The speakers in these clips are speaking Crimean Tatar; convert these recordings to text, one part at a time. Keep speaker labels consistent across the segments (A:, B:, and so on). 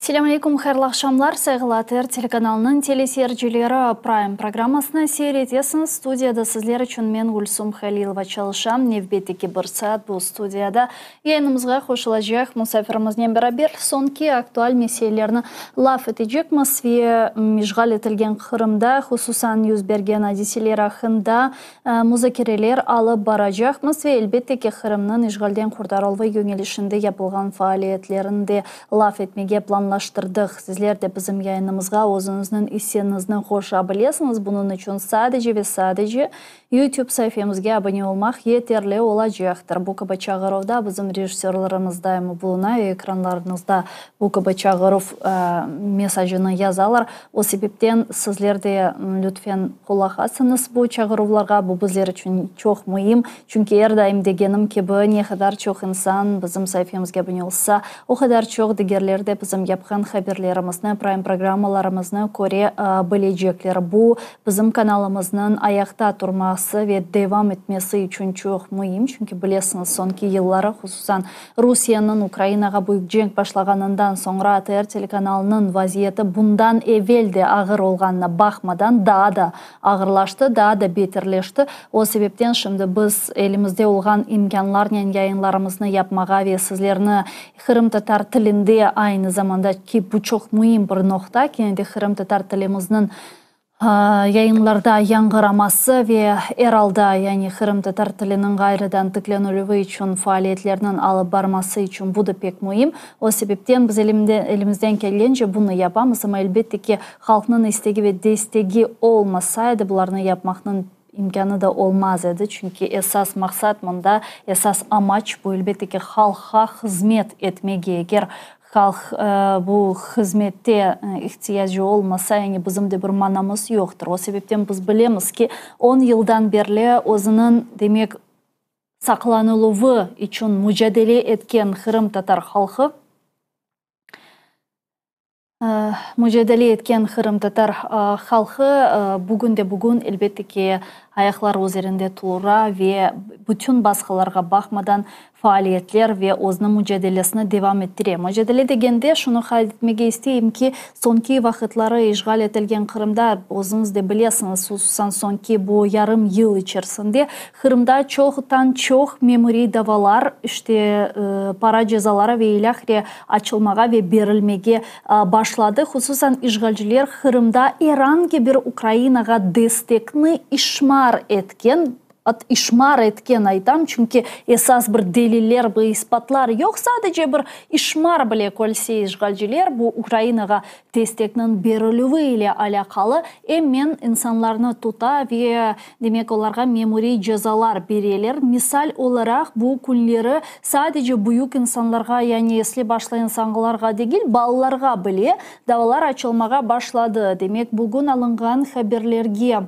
A: Selâm aleyküm, hayırlı aqşamlar, sayğılı ATR telekanalınıñ teleseyircileri, Prime programmasını seyir etesiñiz. Studiyada sizler içün men, Gülsum Halilova, çalışam. Nevbetteki bir saat bu studiyada yayınımızğa qoşulacaq musafirimiznen beraber soñki aktual meselelerni laf etecekmiz ve işğal etilgen Qırımda, hususan, yüz bergen adiseler aqqında muzakereler alıp baracaqmız ve, elbette ki, Qırımnıñ işğalden qurtarıluvı yönelişinde yapılğan faaliyetlerini de laf etmege planlaştırdıq. Sizler de bizim yayınımızğa özüñizniñ isseñizni qoşa bilesiñiz. Bunıñ içün sadece ve sadece YouTube saifemizge abone olmaq yeterli olacaqtır. Bu kibi çağıruvda bizim rejissörlarımız daima buluna ve ekranlarıñızda bu kibi çağıruv mesajını yazalar. O sebepten sizler de lütfen qulaq asıñız bu çağıruvlarğa, bu bizler içün çoq müim, çünki er daim degenim kibi, ne qadar çoq insan bizim saifemizge abone olsa, o qadar çoq digerler de bizim yapqan haberlerimizni, prime programmalarımıznı köre bilecekler. Bu bizim kanalımıznıñ ayaqta turması ve devam etmesi içün çoq müim, çünki bilesiñiz, soñki yılları, hususan Rusiyeniñ Ukrainağa büyük cenk başlağanından soñra ATR telekanalınıñ vaziyeti bundan evel de ağır olğanına baqmadan daa da ağırlaştı, daa da beterleşti. O sebepten şimdi biz elimizde olğan imkânlarnen yayınlarımıznı yapmağa ve sizlerni qırımtatar tilinde aynı zamanda ki bu çoq müim bir noqta, kene de qırımtatar tilimizniñ yayınlarda yañğıraması ve er alda, yani qırımtatar tiliniñ ğayrıdan tiklenilüvi içün faaliyetlerniñ alıp barması içün bu da pek müim. O sebepten biz elimizden kelgence bunı yapamız, amma elbette ki, halqnıñ istegi ve destegi olmasaydı, bularnı yapmaqnıñ imkânı da olmaz edi, çünki esas maqsat mında, esas amaç bu, elbette ki, halqqa hızmet etmege. Eger halq bu hızmette ihtiyacı olmasa, yani bizim de bir manamız yoqtır. O sebepten biz bilemiz ki, on yıldan berli özüniñ, demek, saqlanıluvı içün mucadele etken qırımtatar halqı, Mucadele etken qırımtatar halqı bugün de bugün, elbette ki, ayaqları üzerinde tura ve bütün basqılarğa baqmadan faaliyetler ve özüniñ mucadelesini devam ettire. Mucadele degende, şunı qayd etmege isteyim ki, soñki vaqıtları işğal etilgen Qırımda, özüñiz de bilesiñiz, hususan soñki bu yarım yıl içerisinde Qırımda çoqtan-çoq memuriy davalar, işte, para cezaları ve ilâhre açılmağa ve berilmege başladı. Hususan, işğalciler Qırımda er angi bir Ukrainağa destekni işmar etken, işmar etken aytam, çünki esas bir deliller, bir isbatlar yoq, sadece bir işmar bile körse işğalciler, bu Ukrainağa destekniñ berilüvi ile alâqalı, emen insanlarnı tuta ve, demek, olarğa memuriy cezalar bereler. Misal olaraq, bu künleri sadece büyük insanlarğa, yani esli-başlı insanlarğa degil, balalarğa bile davalar açılmağa başladı. Demek, bugün alınğan haberlerge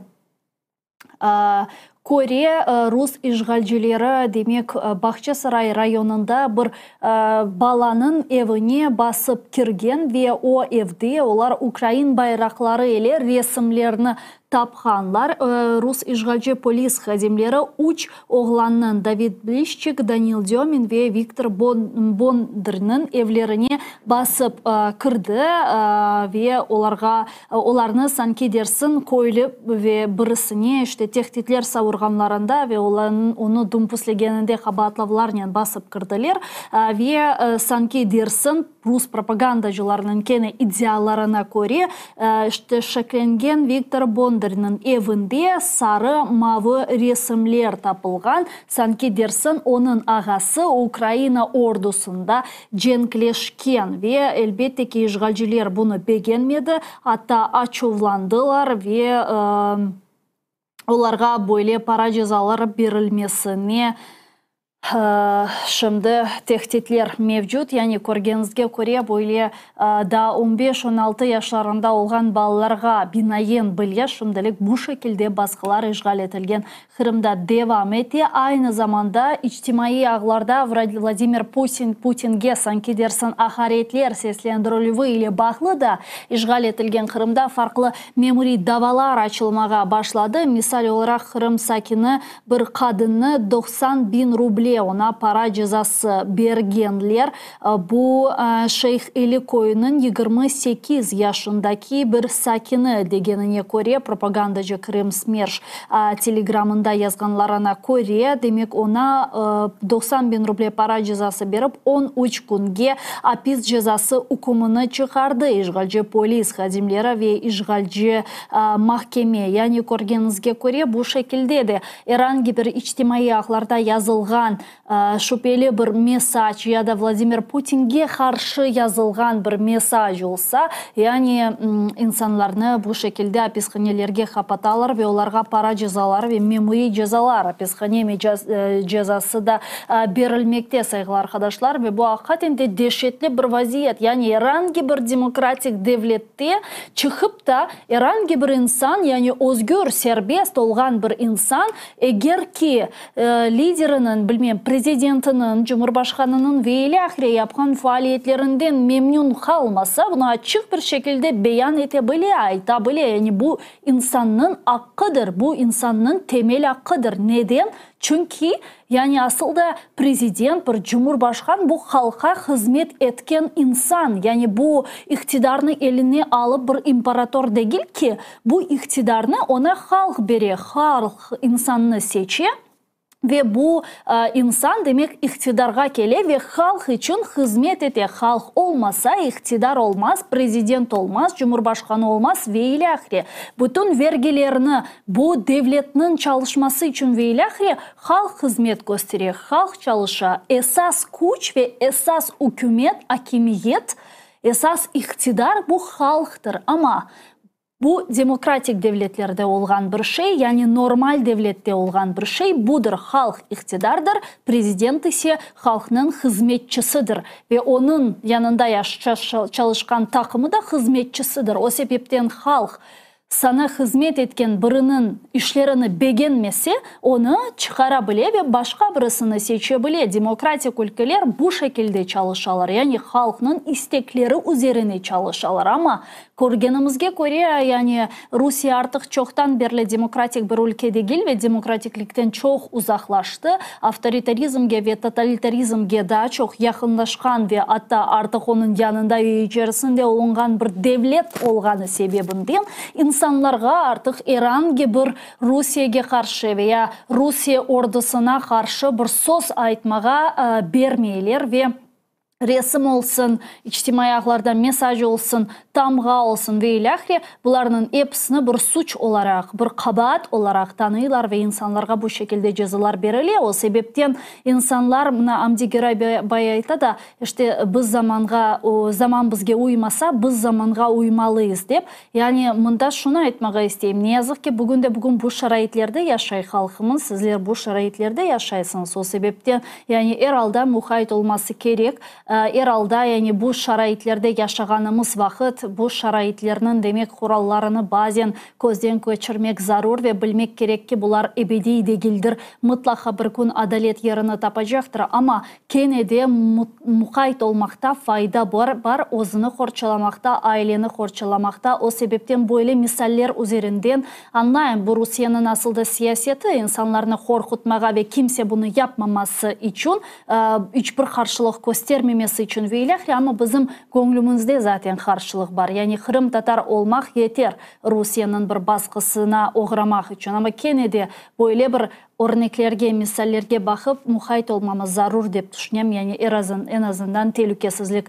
A: köre, rus işğalcileri, demek, Bağçasaray rayonında bir balanıñ evine basıp kirgen ve o evde olar ukrain bayraqları ile resimlerni tapqanlar. Rus işğalci polis hadimleri üç oğlannıñ, David Blişçik, Danil Dömin ve Viktor Bondarnıñ evlerine basıp kirdi ve olarğa Olarnı sanki dersiñ köylü ve birisine işte tehditler savurğanlarında ve onı dumpuslegeninde qabaatlavlarnen basıp kirdiler ve sanki dersiñ rus propagandacılarınıñ kene iddialarına köre işte şeklengen Viktor Bondarnıñ evinde sarı-mavı resimler tapılğan, sanki dersiñ onıñ ağası Ukraina ordusında cenkleşken ve, elbette ki, işğalciler bunı begenmedi, atta açuvlandılar ve olarğa böyle para cezaları berilmesine şimdi tehditler mevcut. Yani, körgeniñizge köre, böyle daa on beş, on altı yaşlarında olğan balalarğa binaen bile şimdilik bu şekilde basqılar işğal etilgen Qırımda devam ete. Aynı zamanda içtimaiy ağlarda Vladimir Putin Putinge sanki dersin aqaretler seslendirilüvi ile bağlı da işğal etilgen Qırımda farqlı memuriy davalar açılmağa başladı. Misal olaraq, Qırım sakini bir qadınnı 90 biñ ruble. ruble oña para cezası bergenler. Bu, Şeyh Eli köyüniñ 28 yaşındaki bir sakini degenine köre, propagandacı Krım Smerş Telegramında yazğanlarına köre, demek, oña 90 biñ ruble para cezası berip, 13 künge apis cezası ükümini çıqardı işğalci polis hadimleri ve işğalci mahkeme. Yani, körgeniñizge köre, bu şekilde de er angi bir içtimaiy ağlarda yazılğan şübeli bir mesac ya da Vladimir Putinge qarşı yazılğan bir mesac olsa, yani insanlarnı bu şekilde apishanelerge qapatalar ve olarğa para cezaları ve memuriy cezalar, apishane cezası da berilmekte, sayğılı arqadaşlar. Ve bu aqiqaten de deşetli bir vaziyet. Yani er angi bir demokratik devlette çıqıp da er angi bir insan, yani özgür, serbest olğan bir insan, eger ki lideriniñ, bilmem, prezidentiniñ, cumhurbaşqanınıñ ve ilâhre yapqan faaliyetlerinden memnün qalmasa, bunı açıq bir şekilde beyan ete bile, ayta bile. Yani bu insannıñ aqqıdır, bu insannıñ temel aqqıdır. Neden? Çünki, yani asıl da prezident, bir cumhurbaşqan bu halqqa hızmet etken insan, yani bu iqtidarnı eline alıp bir imperator degil ki, bu iqtidarnı oña halq bere, halq insannı seçe ve bu insan, demek, iqtidarğa kele ve halq içün hızmet ete. Halq olmasa, iqtidar olmaz, prezident olmaz, cumhurbaşqanı olmaz ve ilâhre. Bütün vergilerni bu devletniñ çalışması içün ve ilâhre halq hızmet köstere, halq çalışa. Esas küç ve esas ükümet, akimiyet, esas iqtidar bu halqtır. Amma bu demokratik devletlerde olğan bir şey, yani normal devlette olğan bir şey budır, halq iqtidardır, prezident ise halqnıñ hızmetçisidir ve onıñ yanında çalışqan taqımı da hızmetçisidir. O sebepten halq saña hızmet etken biriniñ işlerini begenmese, onı çıqara bile ve başqa birisini seçe bile. Demokratik ülkeler bu şekilde çalışalar, yani halqnıñ istekleri üzerine çalışalar. Amma Körgenimizge köre, yani Rusiye artıq çoqtan berli demokratik bir ülke degil ve demokratiklikten çoq uzaqlaştı, avtoritarizmge ve totalitarizmge daa çoq yaqınlaşqan ve atta artıq onıñ yanında ve içerisinde olunğan bir devlet olğanı sebebinden insanlarğa artıq er angi bir Rusiyege qarşı ve ya Rusiye ordusına qarşı bir söz aytmağa bermeyler ve resim olsun, içtimaiy ağlarda mesaj olsun, tamğa olsun ve ilâhre, bularnıñ episini bir suç olaraq, bir qabaat olaraq tanıylar ve insanlarğa bu şekilde cezalar berile. O sebepten insanlar, mına Amdi Geray bay ayta da, işte, biz zamanğa, zaman bizge uymasa, biz zamanğa uymalıyız dep. Yani mında şunı aytmağa isteyim, ne yazıq ki, bugün de bugün bu şaraitlerde yaşay halqımız, sizler bu şaraitlerde yaşaysıñız, o sebepten, yani er alda muqayt olması kerek, er alda, yani bu şaraitlerde yaşağanımız vaqıt, bu şaraitlerniñ, demek, qurallarını bazen közden keçirmek zarur ve bilmek kerek ki, bular ebediy degildir, mıtlaqa bir kün adalet yerini tapacaqtır, amma Kene de muqayt olmaqta fayda bar, özüni qorçalamaqta, aileni qorçalamaqta. O sebepten böyle misaller üzerinden añlayım, bu Rusiyeniñ asıl da siyaseti, insanlarnı qorqutmağa ve kimse bunı yapmaması içün, iç bir qarşılıq köstermemesi içün ve ilâhre, amma bizim göñlümizde zaten qarşılıq bar. Yani qırımtatar olmaq yeter Rusiyeniñ bir basqısına oğramaq içün. Amma kene de böyle bir Örneklerge, misallerge baqıp, muqayt olmamız zarur, dep tüşünem, yani er eñ azından telükesizlik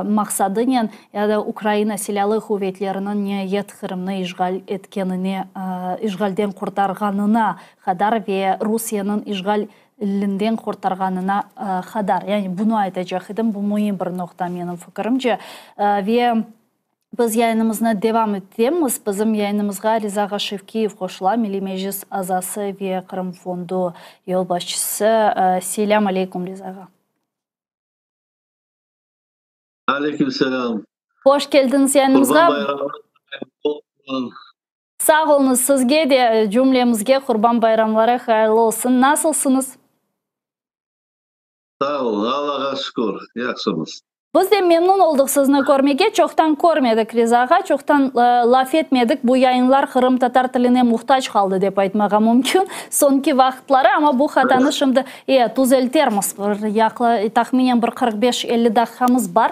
A: maqsadınen ya da Ukraina Silâlı quvetleriniñ niayet Qırımnı işğal etkenine, işğalden qurtarğanına qadar ve Rusiyeniñ işğalinden qurtarğanına qadar. Yani bunı aytacaq edim, bu müim bir noqta menim fikirimce. Ve Biz yayınımıznı devam etemiz. Bizim yayınımızğa Riza ağa Şevkiyev qoşula, Milliy Meclis azası ve Qırım Fondu yolbaşçısı. Selâm aleykum, Riza ağa.
B: Aleyküm selâm.
A: Hoş keldiñiz yayınımızğa.
B: Qurban bayramı hayırlı olsun.
A: Sağ oluñız, sizge de, cümlemizge Qurban bayramları hayırlı olsun. Nasılsıñız?
B: Sağ olun, Allağa şükür, yahşımız.
A: Biz de memnun oldıq sizni körmege, çoqtan körmedik Riza ağa, çoqtan laf etmedik, bu yayınlar qırımtatar tiline muhtac qaldı dep aytmağa mümkün soñki vaqıtları, amma bu hatanı şimdi e, tüzeltermiz, bir yaqlı, tahminen bir 45-50 daqiqamız bar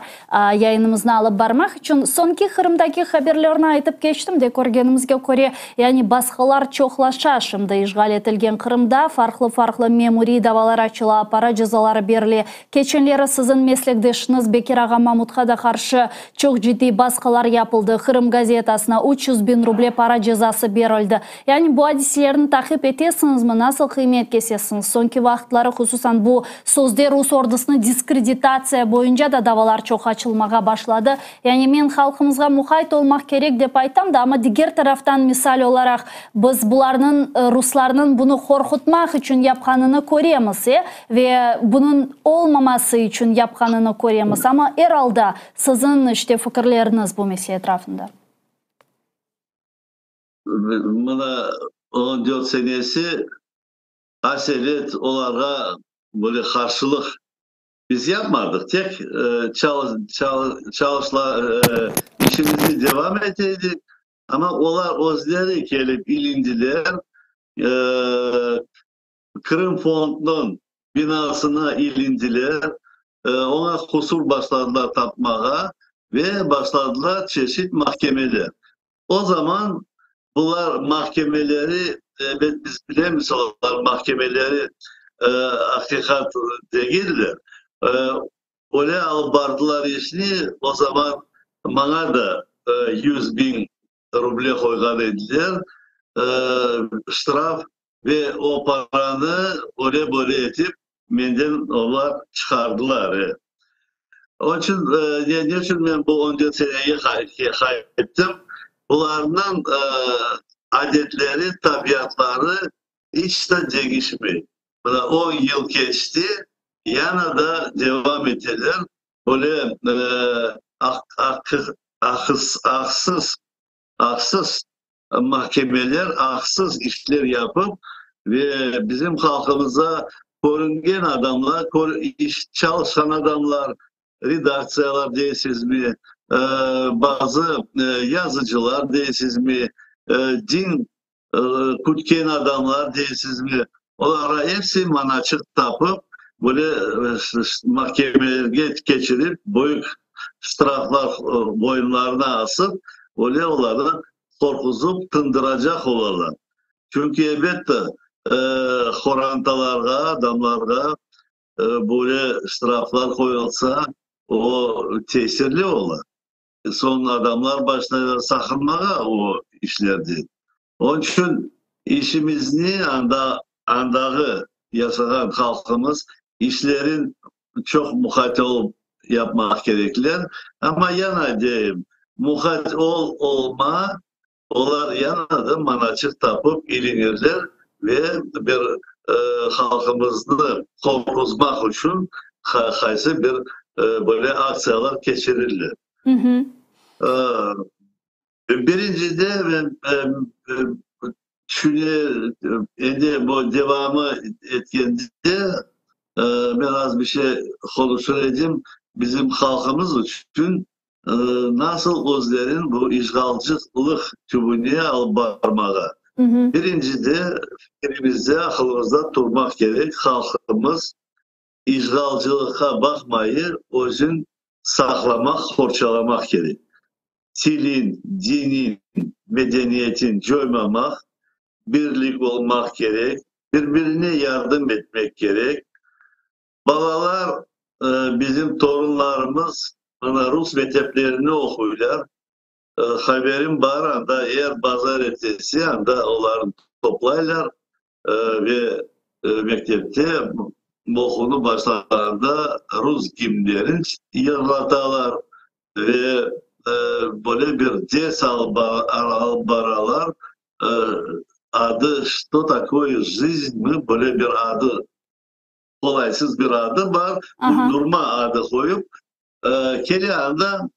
A: yayınımıznı alıp barmaq içün. Soñki Qırımdaki haberlerni aytıp keçtim de, körgenimizge köre, yani basqılar çoqlaşa şimdi işğal etilgen Qırımda, farqlı-farqlı memuriy davalar açıla, para cezaları berile, Keçenleri siziñ meslekdeşiñiz Bekir ağa Mamutqa da qarşı çoq ciddiy basqılar yapıldı, Qırım gazetasına 300 biñ ruble para cezası berildi. Yani bu adiselerni taqip etesiñizmi, nasıl qıymet kesesiñiz? Soñki vaqıtları hususan bu sözde rus ordusını diskreditatsiya boyunca da davalar çoq açılmağa başladı. Yani men halqımızğa muqayt olmaq kerek dep aytam da, amma diger taraftan misal olaraq biz bularnıñ, ruslarnıñ bunı qorqutmaq içün yapqanını köremiz, e, ve bunıñ olmaması içün yapqanını köremiz. Amma er alda siziñ işte fikirleriñiz bu mesele etrafında.
B: Mına 14 senesi aselet olarğa böyle qarşılıq biz yapmadıq. Tek çalışla işimizni devam etedik. Amma olar özleri kelip ilindiler. Qırım fondunıñ binasına ilindiler. Oña qusur başladılar tapmağa ve başladılar çeşit mahkemeler. O zaman bular mahkemeleri, ebet biz bilemiz, olar mahkemeleri aqiqat degiller. Öyle alıp bardılar işni, o zaman maña da 100 biñ ruble qoyğan ediler ştraf ve o paranı öyle böyle etip menden olar çıqardılar. Onıñ içün ne içün men bu 14 senege qayttım? Bularnıñ adetleri, tabiatları iç de deñişmey. Mına 10 yıl keçti, yana da devam eteler. Böyle aqsız, aqsız mahkemeler, aqsız işler yapıp ve bizim halqımızda körüngen adamlar, iş çalışqan adamlar, redaktsiyalar deysizmi, bazı yazıcılar deysizmi, din kütken adamlar deysizmi, olarğa episi manaçıq tapıp, böyle mahkemelerge keçirip, büyük ştraflar boyunlarına asıp, öyle olarnı qorquzıp tındıracaq olalar. Çünki elbette qorantalarğa, adamlarğa böyle ştraflar qoyulsa, o tesirli ola. Soñ adamlar başlaylar saqınmağa o işlerden. Onıñ içün işimizni anda, andağı yaşağan halqımız işlerin çoq muqayt olıp yapmaq kerekler. Amma yana deyim, muqayt ol, olma, olar yana da manaçıq tapıp ilinirler ve bir halqımıznı qorquzmaq içün qaysı bir böyle aktsiyalar keçirirler. Birincide men tüşüne, endi bu devamı etkende men az bir şey qonuşır edim, bizim halqımız içün nasıl özlerin bu işğalcılıq tübüne alıp barmağa. Birincide fikirimizde, aqılımızda turmaq kerek, halqımız işğalcılıqqa baqmayı özün saqlamaq, qorçalamaq kerek. Tilin, dinin, medeniyetin coymamaq, birlik olmaq kerek, bir-birine yardım etmek kerek. Balalar, bizim torunlarımız mına rus mekteplerinde oquylar. Haberim bar, anda er bazarertesi anda olarnı toplaylar ve mektepte oquvnı başlağanda rus gimnlerin yırlatalar ve böyle bir ders alıp baralar, adı "Что такое жизнь" mı, böyle bir adı, qolaysız bir adı bar, uydurma adı qoyıp, kele anda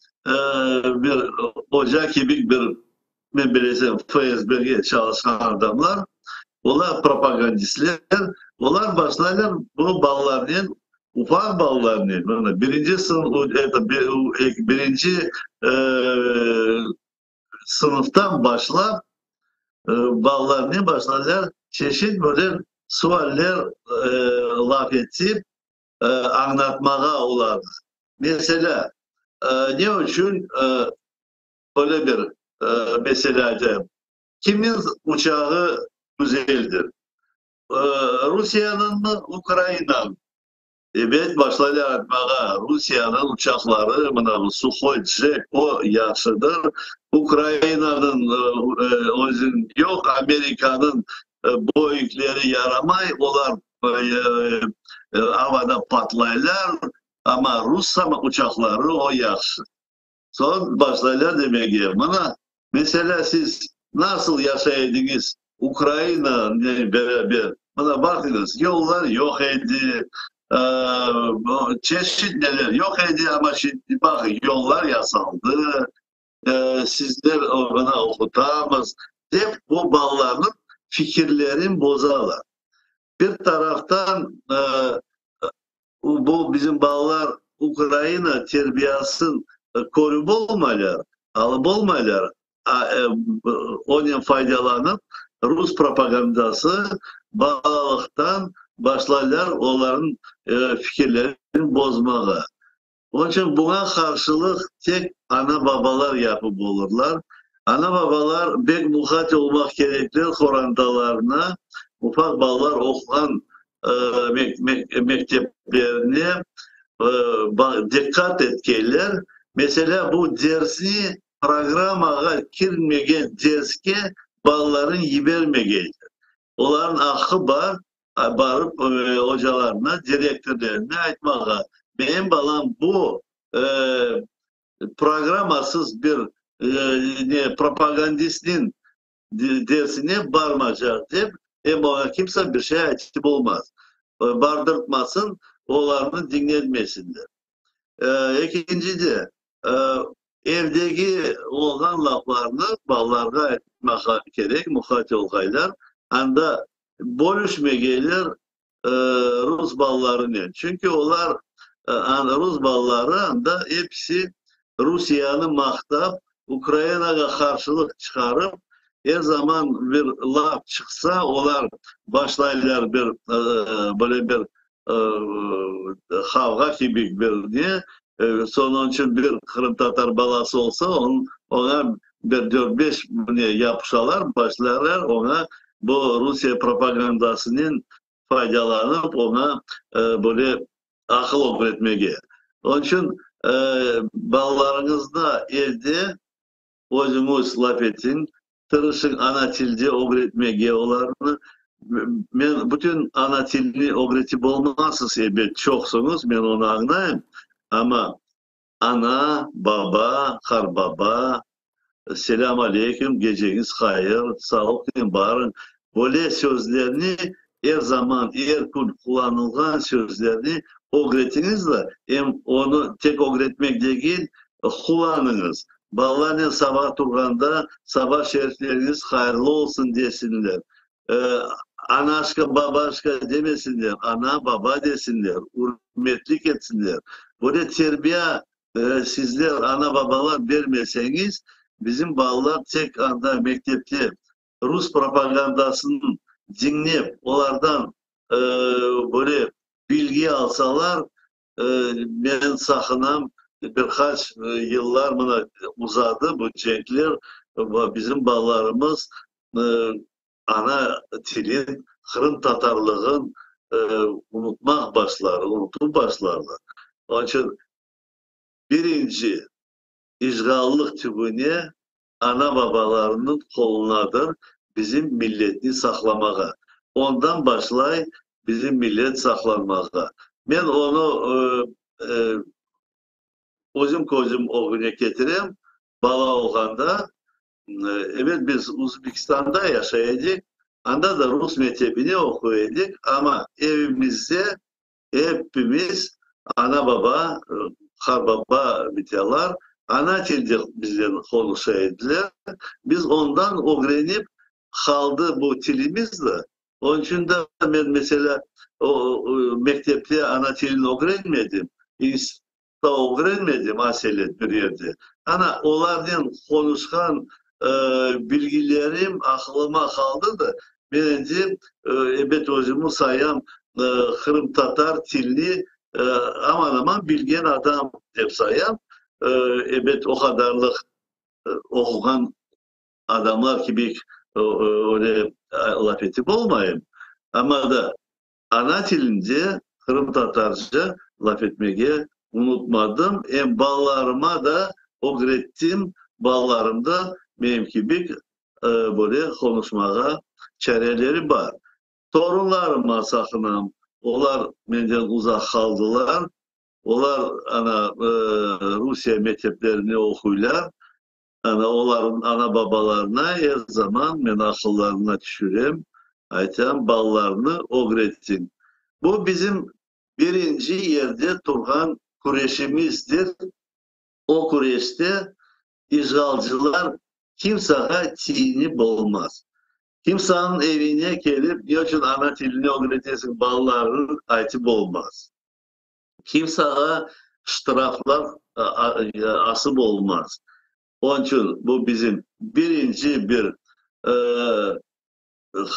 B: bir oca kibi bir, men bilesem, FSBge çalışqan adamlar, olar propagandistler, olar başlaylar bu balalarnen. Ufaq balalarnen, mına, birinci birinci sınıftan başlap, balalarnen başlaylar çeşit böyle sualler laf etip, añlatmağa olarnı. Meselâ, ne içün böyle bir mesele aytayım, kimniñ uçağı güzeldir? Rusiyeniñmi, Ukrainanıñmı? Ebet, başlaylar aytmağa, Rusiyeniñ uçaqları, mına bu Suhoy, Jek, o yahşıdır, Ukrainanıñ özüniñ yoq, Amerikanıñ Boingleri yaramay, olar avada patlaylar, amma rus uçaqları o yahşı. Soñ başlaylar demege, mına, meselâ, siz nasıl yaşay ediñiz Ukrainanen beraber? Mına, baqıñız, yollar yoq edi, çeşit neler yoq edi, amma şimdi, baqıñ, yollar yasaldı, sizler, mına, oqutamız, dep bu balalarnıñ fikirlerin bozalar. Bir taraftan, Bu bizim balalar Ukraina terbiyasın körüp olmaylar, alıp olmaylar, onen faydalanıp, rus propagandası balalıqtan başlaylar olarnıñ fikirlerini bozmağa. Onıñ içün buña qarşılıq tek ana-babalar yapıp olurlar. Ana-babalar bek muqayt olmaq kerekler qorantalarına, ufaq balalar oquğan mekteplerine diqqat etkenler. Meselâ, bu dersni programmağa kirmegen derske balalarını yibermegenler. Olarnıñ aqqı bar, barıp ocalarına, direktorlerine aytmağa, menim balam bu programmasız bir ne propagandistniñ dersine barmacaq dep, em oña kimse bir şey aytıp olmaz. Bardırtmasın, olarnı diñletmesinler. Ekincide, evdeki olğan laflarnı balalarğa aytmağa kerek, muqayt olğaylar. Anda bölüşmegeyler rus balalarınen. Çünki olar, rus balaları anda episi Rusiyeni maqtap, Ukrainağa qarşılıq çıqarıp, er zaman bir laf çıqsa, olar başlaylar bir böyle bir qavğa kibi bir ne, sonıñ içün bir qırımtatar balası olsa, oña bir dört-beş ne yapışalar, başlaylar oña bu Rusiye propagandasınen faydalanıp, oña böyle aqıl ögretmege. Onıñ içün balalarıñıznı evde özüñiz laf etiñ, Tırışıñ ana tilde ögretmege olarnı. Men bütün ana tilini ögretip olmazsız, ebet, çoqsuñız, men onı añlayım, amma ana, baba, qarbaba, selâm aleyküm, geceñiz hayır, sağlıqnen barıñ, böyle sözlerni er zaman, er kün qullanılğan sözlerni ögretiñiz da, em onı tek ögretmek degil, qullanıñız. Balalarnen saba turğanda, saba şerifleriñiz hayırlı olsun desinler. Anaşka, babaşka demesinler, ana, baba desinler, ürmetlik etsinler. Böyle terbiya sizler, ana-babalar bermeseñiz, bizim balalar tek anda mektepte rus propagandasını diñlep, olardan böyle bilgi alsalar, Men saqınam, bir qaç yıllar mına uzadı bu cenkler, bizim balalarımız ana tilin, qırımtatarlığın unutmaq başlar, unutup başlarlar. Onıñ içün birinci işğallık tübüne ana-babalarınıñ qolunadır bizim milletni saqlamağa. Ondan başlay bizim millet saqlanmağa. Men onı özüm közüm ögüne ketirem, bala olğanda, ebet, biz Uzbekistanda yaşay edik, anda da rus mektebine oquy edik, amma evimizde Epimiz, ana-baba, qarbaba bitalar ana tilde biznen qonuşa ediler. Biz ondan ögrenip qaldı bu tilimiz de. Onıñ içün de men, meselâ, o, mektepte ana tilini ögrenmedim, institutta ögrenmedim aselet bir yerde. Ana, olarnen qonuşqan bilgilerim aqılıma qaldı da, men endi, ebet, özümi sayam qırımtatar tilini aman-aman bilgen adam dep sayam. Ebet, o qadarlıq oquğan adamlar kibi öyle laf etip olmayım, amma da ana tilinde, qırımtatarca laf etmege unutmadım, em balalarıma da ögrettim, balalarım da menim kibi böyle qonuşmağa çareleri bar. Torunlarıma saqınam, olar menden uzaq qaldılar, olar ana Rusiye mekteplerinde oquylar, Ana, olarnıñ ana-babalarına er zaman men aqıllarına tüşürem, aytam, balalarnı ögretiñ. Bu bizim birinci yerde turğan küreşimizdir. O küreşte işğalcılar kimsağa tiyinip olmaz. Kimsanıñ evine kelip, ne içün ana tilini ögretesiñ balalarnı aytıp olmaz. Kimsağa ştraflar asıp olmaz. Onıñ içün bu bizim birinci bir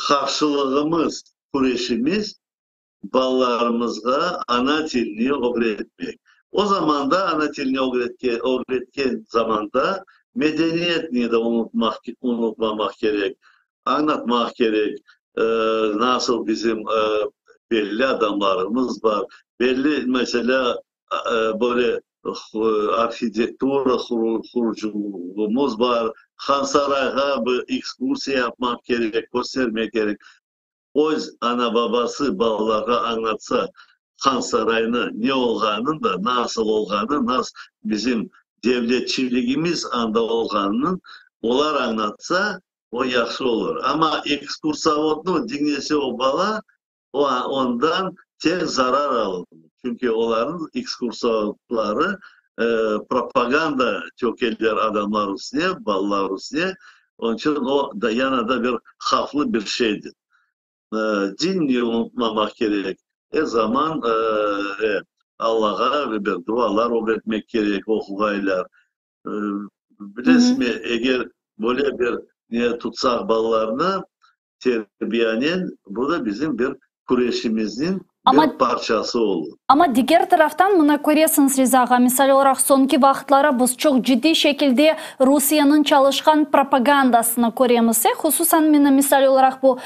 B: qarşılığımız, küreşimiz, balalarımızğa ana tilini ögretmek. O zamanda, ana tilini ögretken zamanda medeniyetni de unutmamaq kerek, añlatmaq kerek, nasıl bizim belli adamlarımız bar, belli, meselâ, böyle arhitektura qurucılığımız bar, Hansarayğa bir ekskursiya yapmaq kerek, köstermek kerek. Öz ana-babası balalarğa añlatsa Hansaraynı ne olğanın da, nasıl olğanı, nas bizim devletçiligimiz anda olğanını olar añlatsa, o yahşı olur. Amma ekskursovodnı diñlese o bala, o ondan tek zarar alır. Çünki olarnıñ ekskursovodları propaganda tökeler adamlar üstüne, balalar üstüne. Onıñ içün o da yana da bir havflı bir şeydir. Dinni unutmamaq kerek. Er zaman Allağa bir dualar ögretmek kerek, oquğaylar. Bilesizmi, eger böyle bir ne tutsaq balalarnı, terbiyanen, bu da bizim bir küreşimizniñ bir parçası olur.
A: Amma diger taraftan, mına köresiñiz, Riza ağa, misal olaraq, soñki vaqıtları biz çoq ciddiy şekilde Rusiyeniñ çalışqan propagandasını köremiz. Hususan, mına, misal olaraq, bu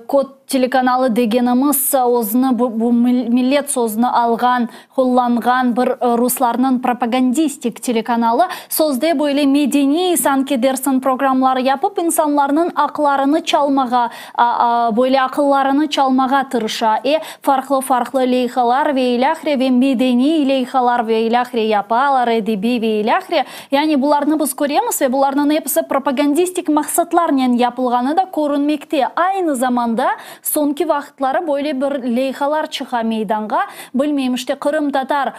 A: Kod telekanalı degenimiz, özüni bu, bu millet sözüni alğan, qullanğan bir ruslarnıñ propagandistik telekanalı, sözde böyle medeniy, sanki dersiñ, programlar yapıp, insanlarnıñ aqlarını çalmağa, böyle aqıllarını çalmağa tırışa. Farqlı-farqlı leyhalar ve ilâhre ve medeniy leyhalar ve ilâhre yapalar, edebiy ve ilâhre. Yani bularnı biz köremiz ve bularnıñ episi propagandistik maqsatlarnen yapılğanı da körünmekte. Aynı zamanda soñki vaqıtları böyle bir leyhalar çıqa meydanğa, bilmeyim, işte, qırımtatar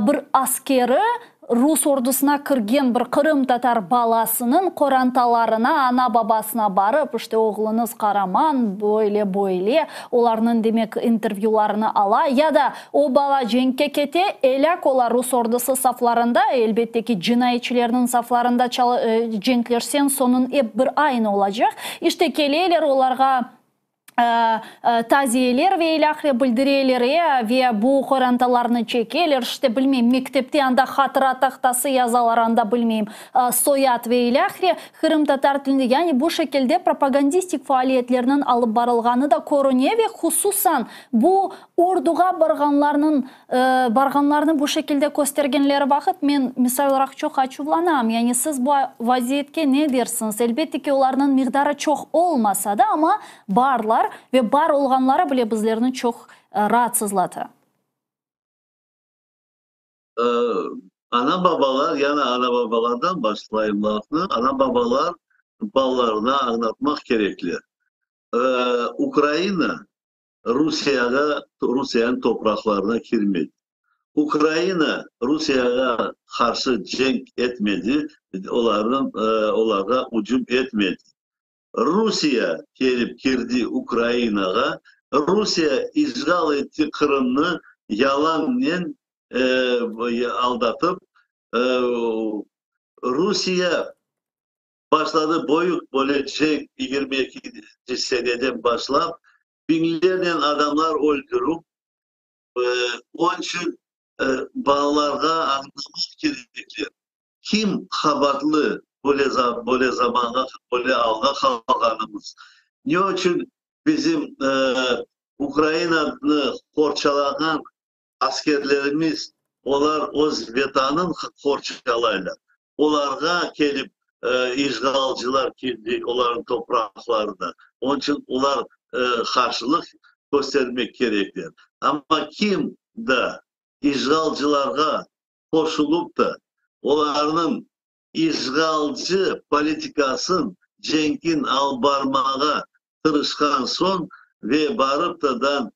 A: bir askeri, Rus ordusına kirgen bir qırımtatar balasınıñ qorantalarına, ana-babasına barıp, işte, oğluñız qaraman, böyle, böyle, olarnıñ, demek, intervyularını ala, ya da o bala cenkke kete, elâk ola rus ordusı saflarında, elbette ki, cinayetçilerniñ saflarında cenkleşseñ, sonuñ ep bir aynı olacaq. İşte, keleler olarğa taziyeler ve ilâhre bildireler, e, ve bu qorantalarnı çekeler, işte, bilmeyim, mektepte anda hatıra tahtası yazalar, anda, bilmeyim, soyad ve ilâhre, qırımtatar tilinde, yani bu şekilde propagandistik faaliyetlerniñ alıp barılğanı da körüne ve hususan bu Orduğa barğanlarnıñ, barğanlarnı bu şekilde köstergenleri vaqıt men, misal olaraq, çoq açuvlanam. Yani siz bu vaziyetke ne dersiñiz? Elbette ki, olarnıñ miqdarı çoq olmasa da, amma barlar ve bar olğanları bile bizlerni çoq raatsızlata.
B: Ana-babalar, yani ana-babalardan başlayım lafnı, ana-babalar balalarına añlatmaq kerekler. Ukraina Rusiyağa, Rusiyeniñ topraqlarına kirmedi. Ukraina Rusiyağa qarşı cenk etmedi, olarnıñ, olarğa ücüm etmedi. Rusiye kelip kirdi Ukrainağa, Rusiye işğal etti Qırımnı yalannen aldatıp, Rusiye başladı böyük böyle cenk 22 seneden başlap, biñlernen adamlar öldürüp, Onıñ içün balalarğa añlamaq kerekler, kim qabaatlı böyle zamanğa, böyle alğa qalğanımız, ne içün bizim Ukrainanı qorçalağan askerlerimiz, olar öz Vetanın qorçalaylar, olarğa kelip işğalcılar keldi olarnıñ topraqlarına, onıñ içün olar qarşılıq köstermek kerekler. Amma kim da işğalcılarğa qoşulıp da, olarnıñ işğalcı politikasın, cenkin alıp barmağa tırışqan soñ ve barıp da da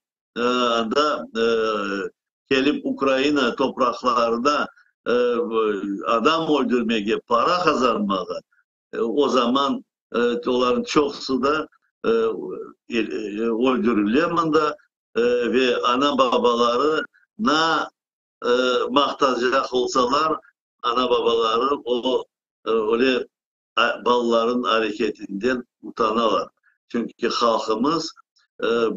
B: anda kelip Ukraina topraqlarına adam öldürmege, para qazanmağa, o zaman olarnıñ çoqusı da öldürile mında ve ana-babaları na maqtacaq olsalar, ana-babaları o öyle balalarınıñ areketinden utanalar. Çünki halqımız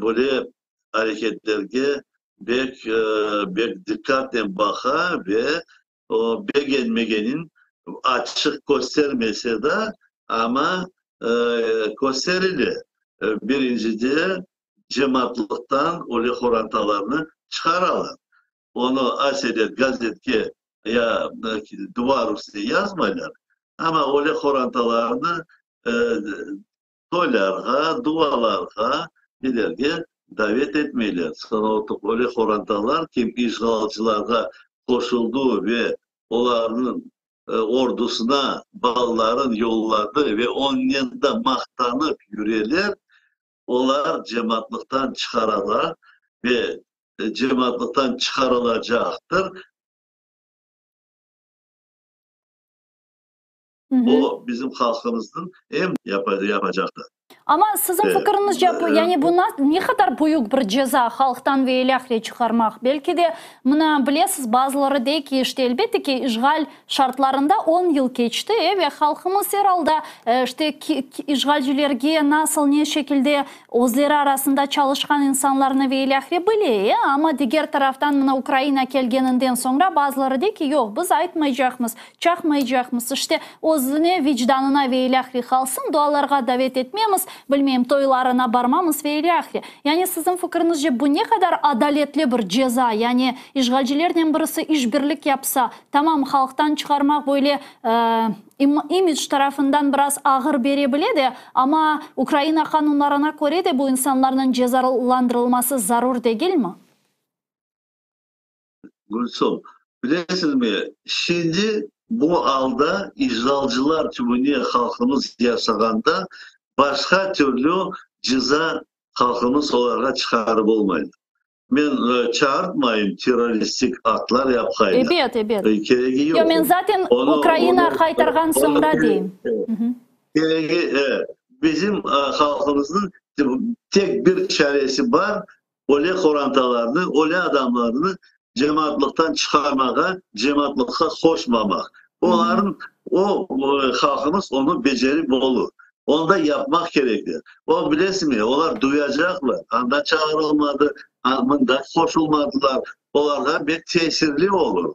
B: böyle areketlerge bek bek diqqatnen baqa ve o begenmegenin açıq köstermese da, amma kösterile. Birincide, cemaatlıqtan öyle qorantalarnı çıqaralar. Onı aselet gazetke ya duvar üstüne yazmaylar, amma öyle qorantalarnı toylarğa, dualarğa, nelerge davet etmeyler. Soñra öyle qorantalar, kim işğalcılarğa qoşuldı ve olarnıñ ordusına balaların yolladı ve onnen de maqtanıp yüreler, olar cemaatlıqtan çıqaralar ve cemaatlıqtan çıqarılacaqtır. O, bizim halqımıznıñ em yapacaqtır.
A: Amma siziñ fikiriñizce, yani bu ne qadar büyük bir ceza, halqtan ve ilâhre çıqarmaq? Belki de, mına, bilesiz, bazıları dey ki, işte, elbette ki, işğal şartlarında on yıl keçti, e, ve halqımız er alda, işte, işğalcilerge nasıl, ne şekilde Özleri arasında çalışqan insanlarnı ve ilâhre bile, e, amma diger taraftan mına Ukraina kelgeninden soñra bazıları dey ki, yoq, biz aytmaycaqmız, çaqmaycaqmız, işte, özüne, vicdanına ve ilâhre qalsın, dualarğa davet etmemiz, bilmeyim, toylarına barmamız ve ilâhre. Yani siziñ fikriñizce bu ne qadar adaletli bir ceza, yani işğalcilernen birisi işbirlik yapsa, tamam, halqtan çıqarmaq böyle, e, İmidj tarafından biraz ağır bere bile de, amma Ukraina qanunlarına köre de bu insanlarnıñ cezalandırılması zarur degilmi?
B: Gülsum, bilesizmi, şimdi bu alda işğalcılar tübüne halqımız yaşağanda başqa türlü ceza halqımız olarğa çıqarıp olmaydı. Men çağırtmayım terroristik aktlar yapqaylar.
A: Ebet, ebet.
B: Keregi yoq.
A: Yoq, men zaten Ukraina qaytarğan soñra deyim.
B: Keregi, bizim halqımıznıñ tek bir çaresi bar, öyle qorantalarnı, öyle adamlarnı cemaatlıqtan çıqarmağa, cemaatlıqqa qoşmamaq. Olarnıñ, o, halqımız onı becerip olur. Onı da yapmaq kerekler. O, bilesiñmi, olar duyacaqlar, anda çağırılmadı, mında qoşulmadılar, olarğa bek tesirli olur.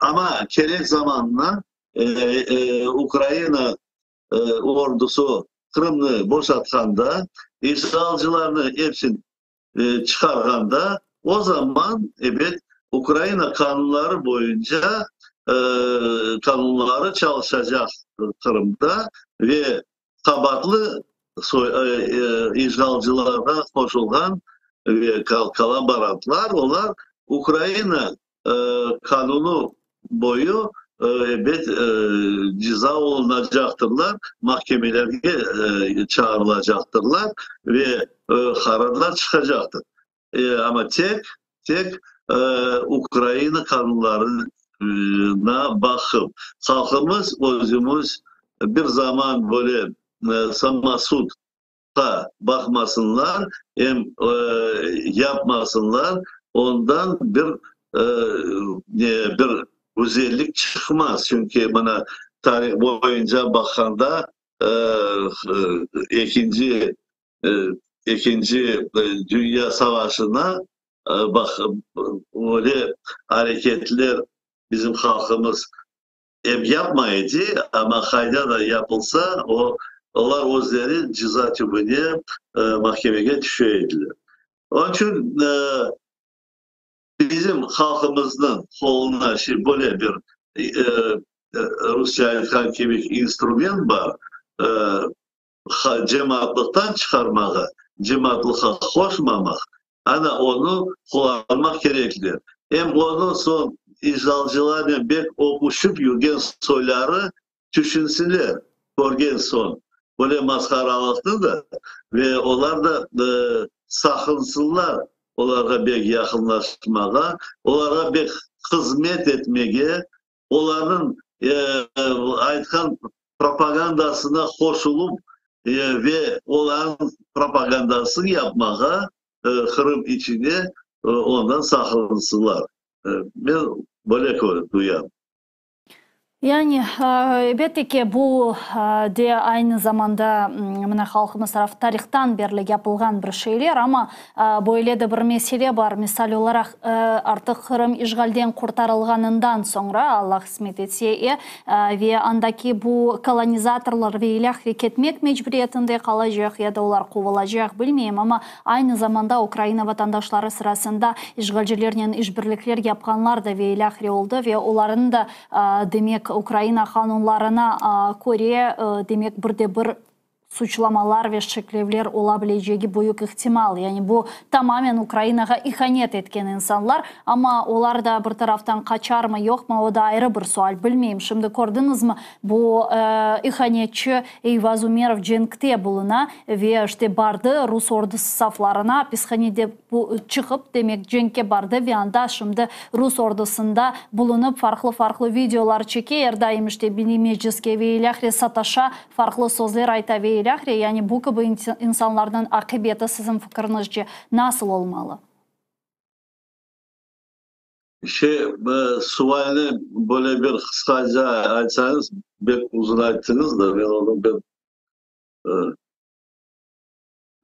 B: Amma kerek zamanına Ukraina ordusı Qırımnı boşatqanda, işğalcılarnı epsin çıqarğanda, o zaman, ebet, Ukraina qanunları boyunca qanunları çalışacaq Qırımda ve qabaatlı işğalcılarğa qoşulğan ve kollaborantlar, olar Ukraina Qanunı boyu, ebet, ceza olunacaqtırlar, mahkemelerge çağırılacaqtırlar ve qararlar çıqacaqtır. Amma tek, tek Ukraina qanunlarına baqıp. Halqımız, özümiz bir zaman böyle. samosudqa baqmasınlar, em yapmasınlar, ondan bir bir güzellik çıqmaz. Çünki mına tarih boyunca baqqanda ekinci Ekinci Dünya Savaşına baq, öyle areketler bizim halqımız ep yapmay edi, amma qayda da yapılsa, o, olar özleri ceza tübüne, mahkemege tüşe ediler. Onıñ içün bizim halqımıznıñ qoluna şi böyle bir, rusça aytqan kibi, instrument bar, cemaatlıqtan çıqarmağa, cemaatlıqqa qoşmamaq, ana onı qullanmaq kerekler. Em onı soñ işğalcılarnen bek öpüşip yürgen soyları tüşünsinler, körgen soñ böyle masharalıqnı da ve olar da saqınsınlar olarğa bek yaqınlaşmağa, olarğa bek hızmet etmege, olarnıñ aytqan propagandasına qoşulıp ve olarnıñ propagandasını yapmağa Qırım içine ondan saqınsınlar. Men böyle duyam.
A: Yani, elbette ki, bu de aynı zamanda mına halqımız tarafı tarihtan berli yapılğan bir şeyler, amma böyle de bir mesele bar, misal olaraq, artıq Qırım işğalden qurtarılğanından soñra, Allah qısmet etse, e, ve andaki bu kolonizatorlar ve ilâhre ketmek mecburiyetinde qalacaq ya da olar quvulacaq, bilmeyim, amma aynı zamanda Ukraina vatandaşları sırasında işğalcilernen işbirlikler yapqanlar da ve ilâhre oldı ve olarnıñ da, demek, Ukraina qanunlarına köre, demek, bir de bir suçlamalar ve şeklevler ola bilecegi büyük ihtimal. Yani bu tamamen Ukrainağa ihanet etken insanlar, amma olar da bir taraftan qaçarmı, yoqmı, o da ayrı bir sual, bilmeyim. Şimdi kördiñizmi, bu ihanetçi Eyvaz Umerov cenkte buluna ve işte bardı rus ordusı saflarına, apishanede çıqıp, demek, cenkke bardı ve anda şimdi rus ordusında bulunıp, farqlı-farqlı videolar çeke, er daim işte Milliy Mecliske ve ilâhre sataşa, farqlı sözler ayta ve ilâhre. Yani bu kibi insanlarnıñ aqibeti, siziñ fikiriñizce, nasıl olmalı?
B: Şey, sualni böyle bir qısqaca aytsañız, bek uzun ayttıñız da, men onı bir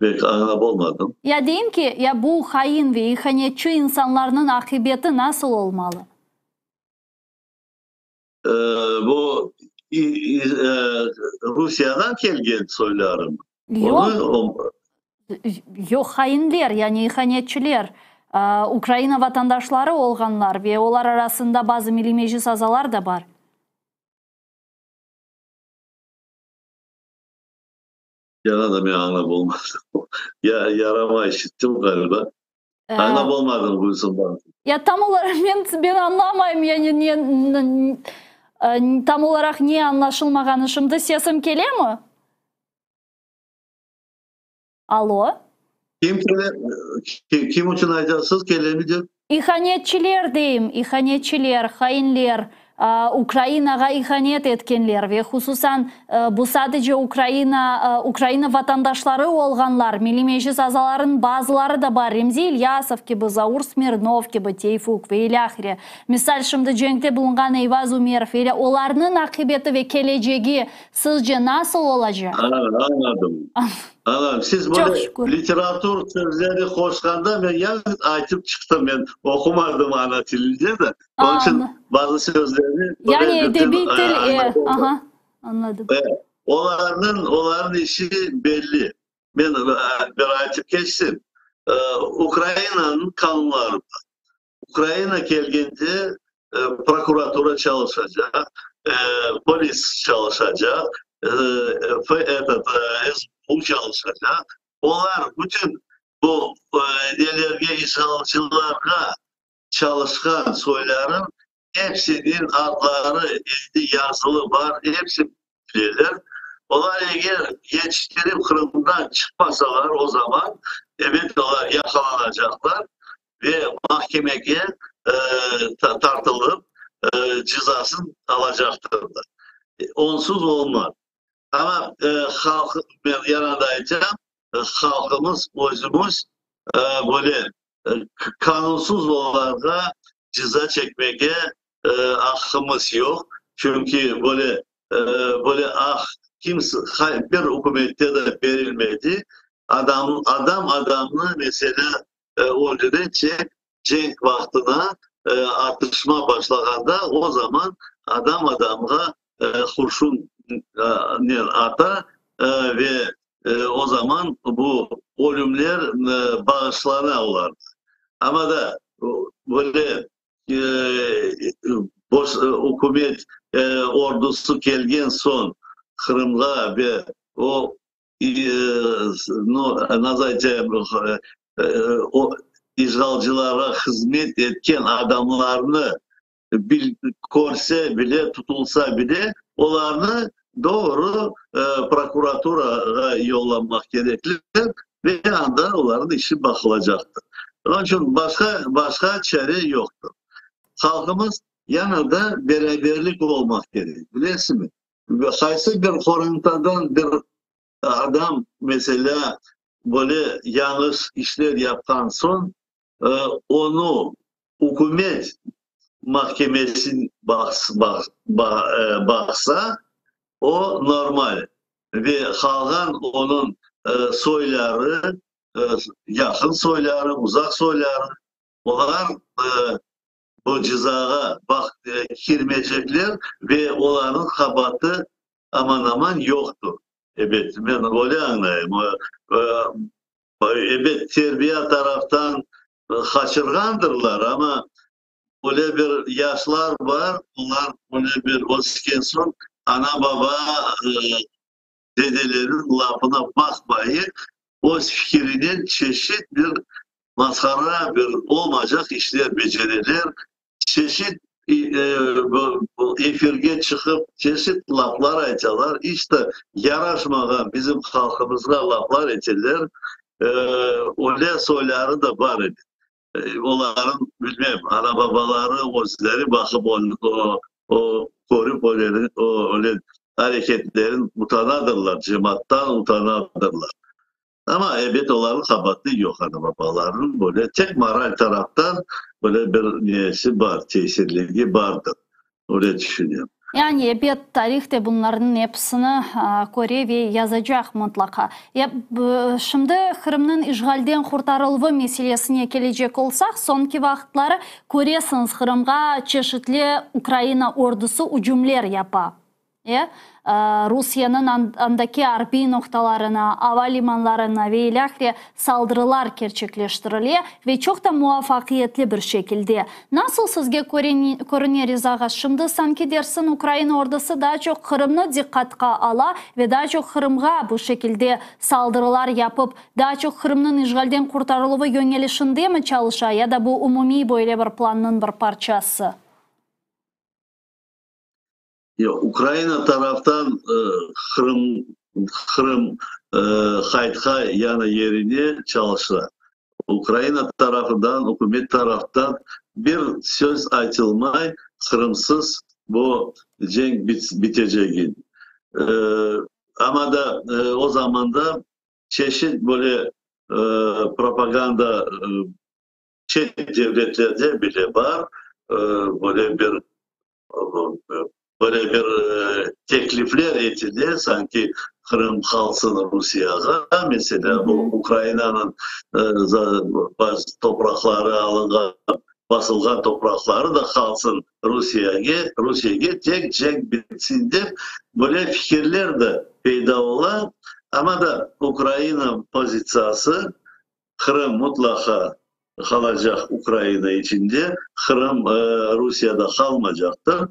B: Pek añlap olmadım.
A: Ya deyim ki, ya bu hain ve ihanetçi insanlarnıñ aqibeti nasıl olmalı?
B: Bu Rusiyadan kelgen soylarımı?
A: Yoq, yoq, hainler, yani ihanetçiler, Ukraina vatandaşları olğanlar ve olar arasında bazı Milliy Meclis azalar da bar.
B: Yana da men añlap olmadım. Ya yaramay işittim ğaliba. Añlap olmadım, Gülsüm hanım.
A: Ya tam olaraq men, men añlamayım, yani ne, tam olaraq ne añlaşılmağanı. Şimdi sesim kelemi? Alo?
B: Kim kele, kim içün aytasız, kelemi dep?
A: İhanetçiler deyim, ihanetçiler, hainler, Ukrainağa ihanet etkenler ve hususan bu sadece Ukraina, Ukraina vatandaşları olğanlar, Milliy Meclis azalarınıñ bazıları da bar, Remzi İlyasov kibi, Zaur Smirnov kibi, Teyfuk ve ilâhre. Misal, şimdi cenkte bulunğan Eyvaz Umerov ile olarnıñ aqibeti ve kelecegi Sizce nasıl olacaq?
B: Añladım. Añladım. Siz böyle literatur sözleri qoşqanda men yalnız aytıp çıqtım. Men oqumadım ana tilinde de. Onıñ içün bazı sözlerni
A: Yani edebiy til, e, aha, añladım.
B: Olarnıñ, olarnıñ işi belli. Men bir aytıp keçsem. Ukrainanıñ qanunları bar. Ukraina kelgende prokuratura çalışacaq, polis çalışacaq, etot, SBU çalışacaq. Olar bütün bu nelerge, işğalcılarğa çalışqan soylarıñ hepsiniñ adları endi yazılı bar, hepsi bileler. Olar eger yetiştirip Qırımdan çıqmasalar, o zaman, ebet, olar yaqalanacaqlar ve mahkemege tartılıp, cezasın alacaqtırlar. Onsuz olmaz. Amma halq, men yanan da aytacam, halqımız özümiz böyle qanunsız olarğa ceza çekmege aqqımız yoq. Çünki böyle böyle aq kimse, bir ükümette de berilmedi. Adam, adam adamnı, meselâ, öldüre, cenk vaqtına atışma başlağanda, o zaman adam adamğa qurşunnen ata ve o zaman bu ölümler bağışlana olardı. Amma da böyle ükümet ordusı kelgen soñ Qırımğa ve o nasıl aytayım, o işğalcılarğa hızmet etken adamlarnı körse bile, tutulsa bile, olarnı doğru prokuraturağa yollamaq kerekler ve anda olarnıñ işi baqılacaqtır. Onıñ içün başqa, başqa çare yoqtır. Halqımız yañı da beraberlik olmaq kerek, bilesiñmi? Qaysı bir qorantadan bir adam, meselâ, böyle yañlış işler yapqan soñ, onı ükümet mahkemesi baqsa, o normal ve qalğan onıñ soyları, yaqın soyları, uzaq soyları, olar bu cezağa kirmeycekler ve olarnıñ qabaatı aman-aman yoqtır. Ebet, men öyle añlayım. Ebet, terbiya taraftan qaçırğandırlar, amma öyle bir yaşlar bar, olar öyle bir ösken soñ, ana-baba, dedeleriniñ lafına baqmayıp, öz fikirinen çeşit bir Masqara bir olmaycaq işler becereler, çeşit efirge çıqıp, çeşit laflar aytalar, iç de yaraşmağan bizim halqımızğa laflar eteler, öyle soyları da bar edi. Olarnıñ, bilmem, ana-babaları özleri baqıp, o, körip öyle areketlerin utanadırlar, cemaattan utanadırlar. Amma, ebet, olarnıñ qabaatı yoq, ana-babalarnıñ böyle tek moral taraftan böyle bir nesi bar, tesirligi bardır, öyle tüşünem.
A: Yani, ebet, tarih de bunlarnıñ episini köre ve yazacaq mıtlaqa. Şimdi Qırımnıñ işğalden qurtarıluvı meselesine kelecek olsaq, soñki vaqıtları, köresiñiz, Qırımğa çeşitli Ukraina ordusı ücümler yapa. Rusiyeniñ andaki arbiy noqtalarına, ava limanlarına ve ilâhre saldırılar kerçekleştirile ve çoq da muvafaqiyetli bir şekilde. Nasıl sizge körüne, Riza ağa, şimdi sanki dersiñ Ukraina ordusı daa çoq Qırımnı diqqatqa ala ve daa çoq Qırımğa bu şekilde saldırılar yapıp, daa çoq Qırımnıñ işğalden qurtarıluvı yöñelişindemi çalışa ya da bu umumiy böyle bir plannıñ bir parçası?
B: Yoq, Ukraina taraftan Qırım, Qırım qaytqa yañı yerine çalışa. Ukraina tarafından, ükümet taraftan bir söz aytılmay, Qırımsız bu cenk bitecegi. Amma da o zamanda çeşit böyle propaganda çet devletlerde bile bar, böyle bir Böyle bir teklifler etile, sanki Qırım qalsın Rusiyağa, meselâ, bu Ukrainanıñ bazı topraqları alınğan, basılğan topraqları da qalsın Rusiyege, Rusiyege, tek cenk bitsin dep, böyle fikirler de peyda ola. Amma da Ukraina pozitsiyası Qırım mutlaqa qalacaq Ukraina içinde, Qırım Rusiyada qalmacaqtır,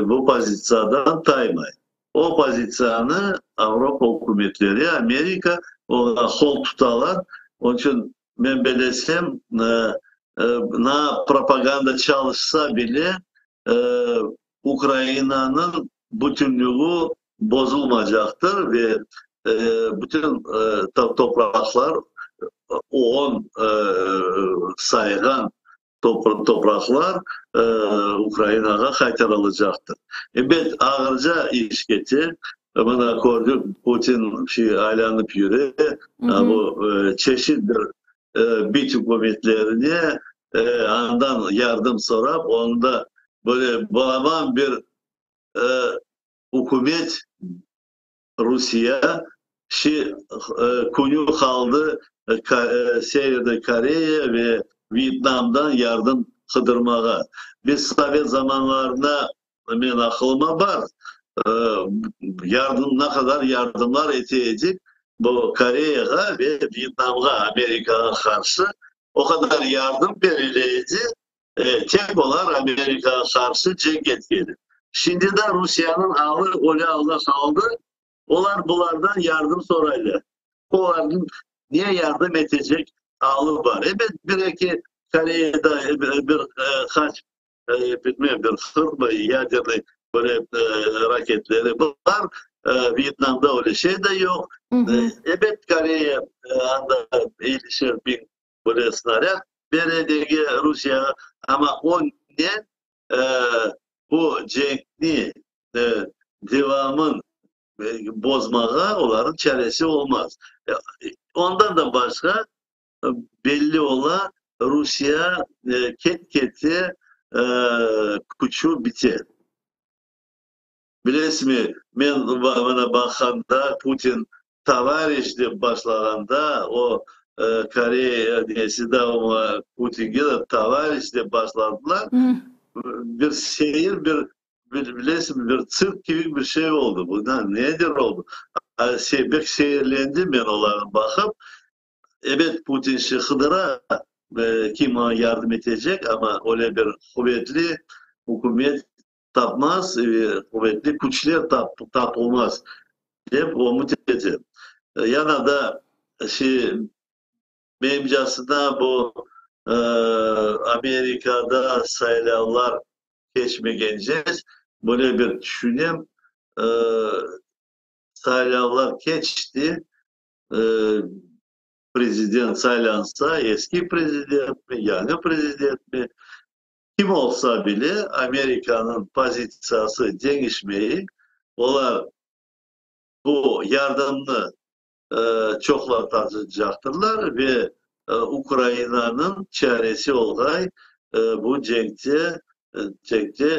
B: bu pozitsiyadan taymay. O pozitsiyanı Avropa ükümetleri, Amerika oña qol tutalar. Onıñ içün men belesem, na propaganda çalışsa bile, Ukrainanıñ bütünlügi bozulmacaqtır ve bütün topraqlar OON sayğan topraqlar Ukrainağa qaytarılacaqtır. Ebet, ağırca iş kete. Mına kördik, Putin şey aylanıp yüre, bu çeşit bir bit ükümetlerine andan yardım sorap, onda böyle balaban bir ükümet Rusiye şi künü qaldı Severnoy Koreya ve Vyetnamdan yardım qıdırmağa. Biz sovet zamanlarında, men aqılıma bar, yardım, ne qadar yardımlar ete edik bu Koreyağa ve Vyetnamğa, Amerikağa qarşı o qadar yardım berile edi, tek olar Amerikağa qarşı cenk etkeni. Şimdi de Rusiyanıñ alı öyle alda qaldı, olar bulardan yardım soraylar. Olarnıñ ne yardım etecek alı bar? Ebet, bir-eki Koreyada bir qaç, bilmem, bir 40 yadernıy böyle raketleri bar, Vyetnamda öyle şey de yoq. Ebet, Koreya anda 50'şer biñ böyle snarâd bere dege Rusiyağa, amma o ne bu cenkni devamın bozmağa olarnıñ çaresi olmaz. Ondan da başqa belli ola, Rusiye ket-kete küçü bite. Bilesizmi, men mına baqqanda, Putin tovarişç dep başlağanda, o Koreya nesi de Putinge de tovarişç dep başladılar. Bir seyir, bir, bilesizmi, bir tsirk kibi bir şey oldı. Bu nedir oldı? Pek seyirlendim men olarnı baqıp. Ebet, Putin şi qıdıra, kim oña yardım etecek, amma öyle bir quvetli ükümet tapmaz, quvetli küçler tapılmaz, dep ümüt etem. Yana da şey, menimcasına, bu Amerikada saylavlar keçmegence, böyle bir tüşünem, saylavlar keçti, prezident saylansa, eski prezidentmi, yañı prezidentmi, kim olsa bile, Amerikanıñ pozitsiyası deñişmey, olar bu yardımnı çoqlatacaqtırlar ve Ukrainanıñ çaresi olğay bu cenkte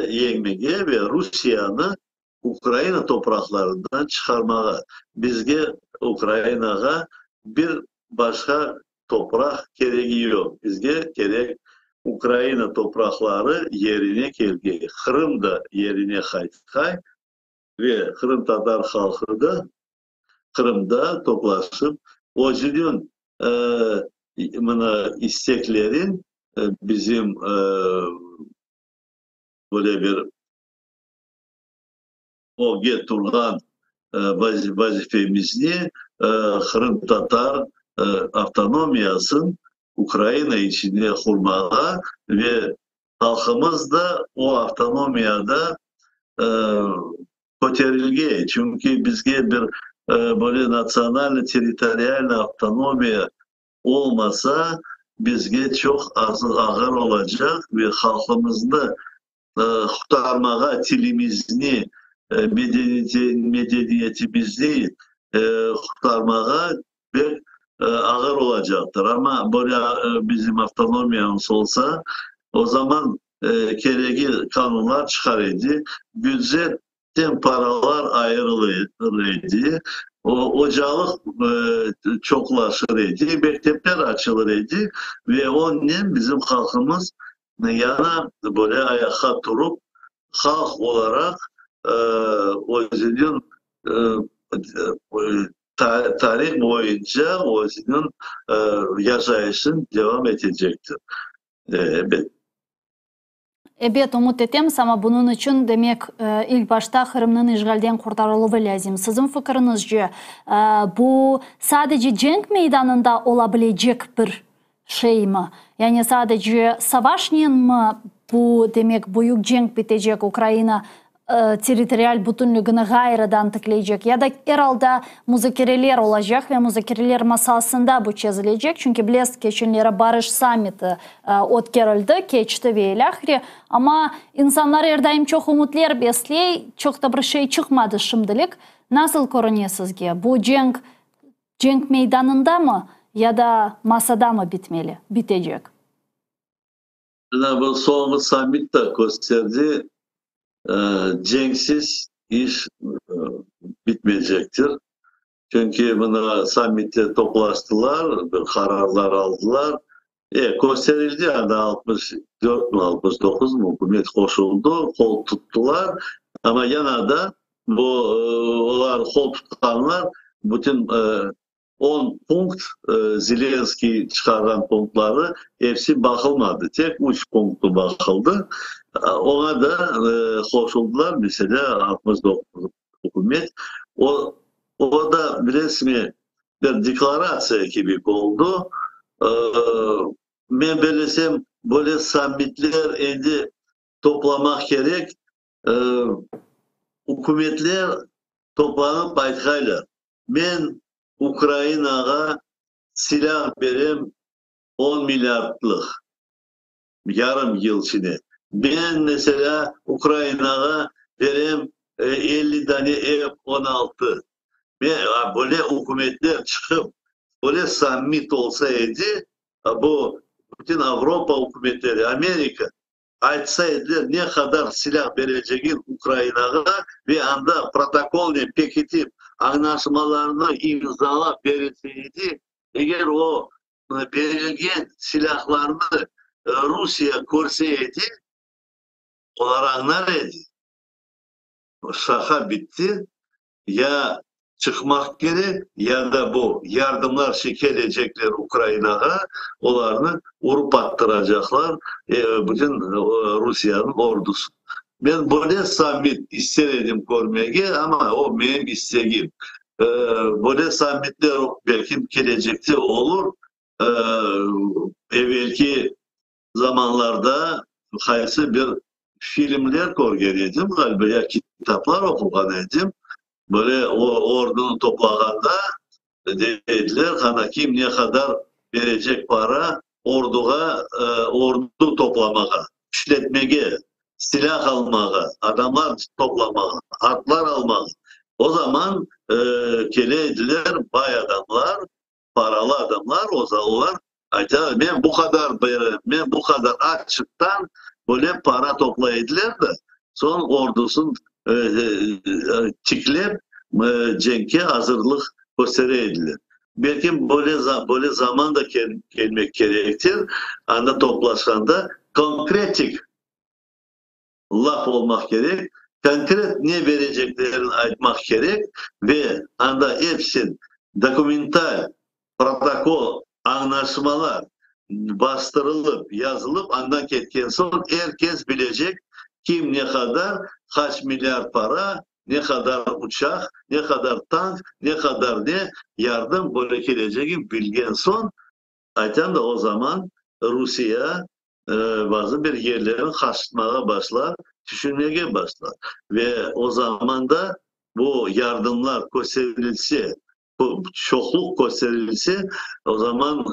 B: yeñmege ve Rusiyeni Ukraina topraqlarından çıqarmağa. Bizge, Ukrainağa, bir başqa topraq keregi yoq. Bizge kerek Ukraina topraqları yerine kelgey, Qırım da yerine qaytqay ve qırımtatar halqı da Qırımda toplaşıp, özüniñ mına isteklerin bizim böyle bir ögge turğan vazifemizni, qırımtatar avtonomiyasın Ukraina içinde qurmağa ve halqımız da o avtonomiyada köterilge, çünki bizge bir böyle natsionalno-territorialnıy avtonomiya olmasa, bizge çoq ağır olacaq ve halqımıznı qurtarmağa, tilimizni, medeniyetimizni qurtarmağa pek ağır olacaqtır. Amma böyle bizim avtonomiyamız olsa, o zaman keregi qanunlar çıqar edi, bücetten paralar ayırılır edi, ocalıq çoqlaşır edi, mektepler açılır edi ve onen bizim halqımız yana böyle ayaqqa turıp, halq olaraq özüniñ tarih boyunca özüniñ yaşayışın devam etecektir. Ebet.
A: Ebet, ümüt etemiz, amma bunıñ içün, demek, ilk başta Qırımnıñ işğalden qurtarıluvı lâzim. Siziñ fikiriñizce, bu sadece cenk meydanında ola bilecek bir şeymi? Yani sadece savaşnenmi bu, demek, büyük cenk bitecek, Ukraina? Territorial bütünligini ğayrıdan tikleycek ya da er alda muzakereler olacaq ve muzakereler masasında bu çezilecek, çünki bilesiz, keçenleri barış sammiti ötkerildi, keçti ve ilâhre, amma insanlar er daim çoq ümütler besley, çoq da bir şey çıqmadı şimdilik. Nasıl körüne sizge, bu cenk cenk meydanındamı ya da masadamı bitmeli, bitecek?
B: Mına bu soñki sammit da kösterdi, cenksiz iş bitmeycektir. Çünki mına sammitte toplaştılar, bir qararlar aldılar. E, kösterildi, anda 64 mi, 69 mı ükümet qoşuldı, qol tuttılar. Amma yana da bu olar qol tutqanlar bütün 10 punkt, Zelenskiy çıqarğan punktları episi baqılmadı. Tek üç punktı baqıldı. Oña da qoşuldılar, meselâ, 69 ükümet. O, o da, bilesizmi, bir deklaratsiya kibi oldı. Men bellesem, böyle sammitler endi toplamaq kerek. Ükümetler toplanıp aytqaylar, Men Ukrainağa silâh berem 10 milliardlıq yarım yıl içine. Men, meselâ, Ukrainağa berem 50 dane F 16. Men, böyle ükümetler çıqıp, böyle sammit olsa edi, bu bütün Avropa ükümetleri, Amerika aytsa ediler ne qadar silâh berecegin Ukrainağa ve anda protokolnen pekitip, añlaşmalarnı imzalap berilse edi, eger o berilgen silâhlarnı Rusiye körse edi, olar añlar edi, şaqa bitti, Ya çıqmaq kerek, ya da bu yardımlar şi kelecekler Ukrainağa, olarnı urıp attıracaqlar, bütün Rusiyeniñ ordusı. Men böyle sammit ister edim körmege, amma o menim istegim. Böyle sammitler belki kelecekte olur. Evelki zamanlarda qaysı bir filmler körgen edim, ğaliba, ya kitaplar oquğan edim, böyle ordunı toplağanda dey ediler, qana, kim ne qadar berecek para orduğa, ordu toplamağa, işletmege, silâh almağa, adamlar toplamağa, atlar almağa. O zaman kele ediler bay adamlar, paralı adamlar, olar aytalar, men bu qadar berem, men bu qadar, açıqtan böyle para toplay ediler de, soñ ordusın tiklep, cenkke azırlıq köstere ediler. Belki böyle, böyle zaman da kelmek kerektir, anda toplaşqanda konkretik laf olmaq kerek, konkret ne bereceklerini aytmaq kerek ve anda episi dokumental protokol, añlaşmalar bastırılıp, yazılıp, andan ketken soñ er kes bilecek, kim ne qadar, qaç milliard para, ne qadar uçaq, ne qadar tank, ne qadar ne yardım böyle kelecegin bilgen soñ, aytam da, o zaman Rusiye bazı bir yerlerini qaşıtmağa başlar, tüşünmege başlar. Ve o zaman da bu yardımlar kösterilse, çoqluq kösterilse, o zaman,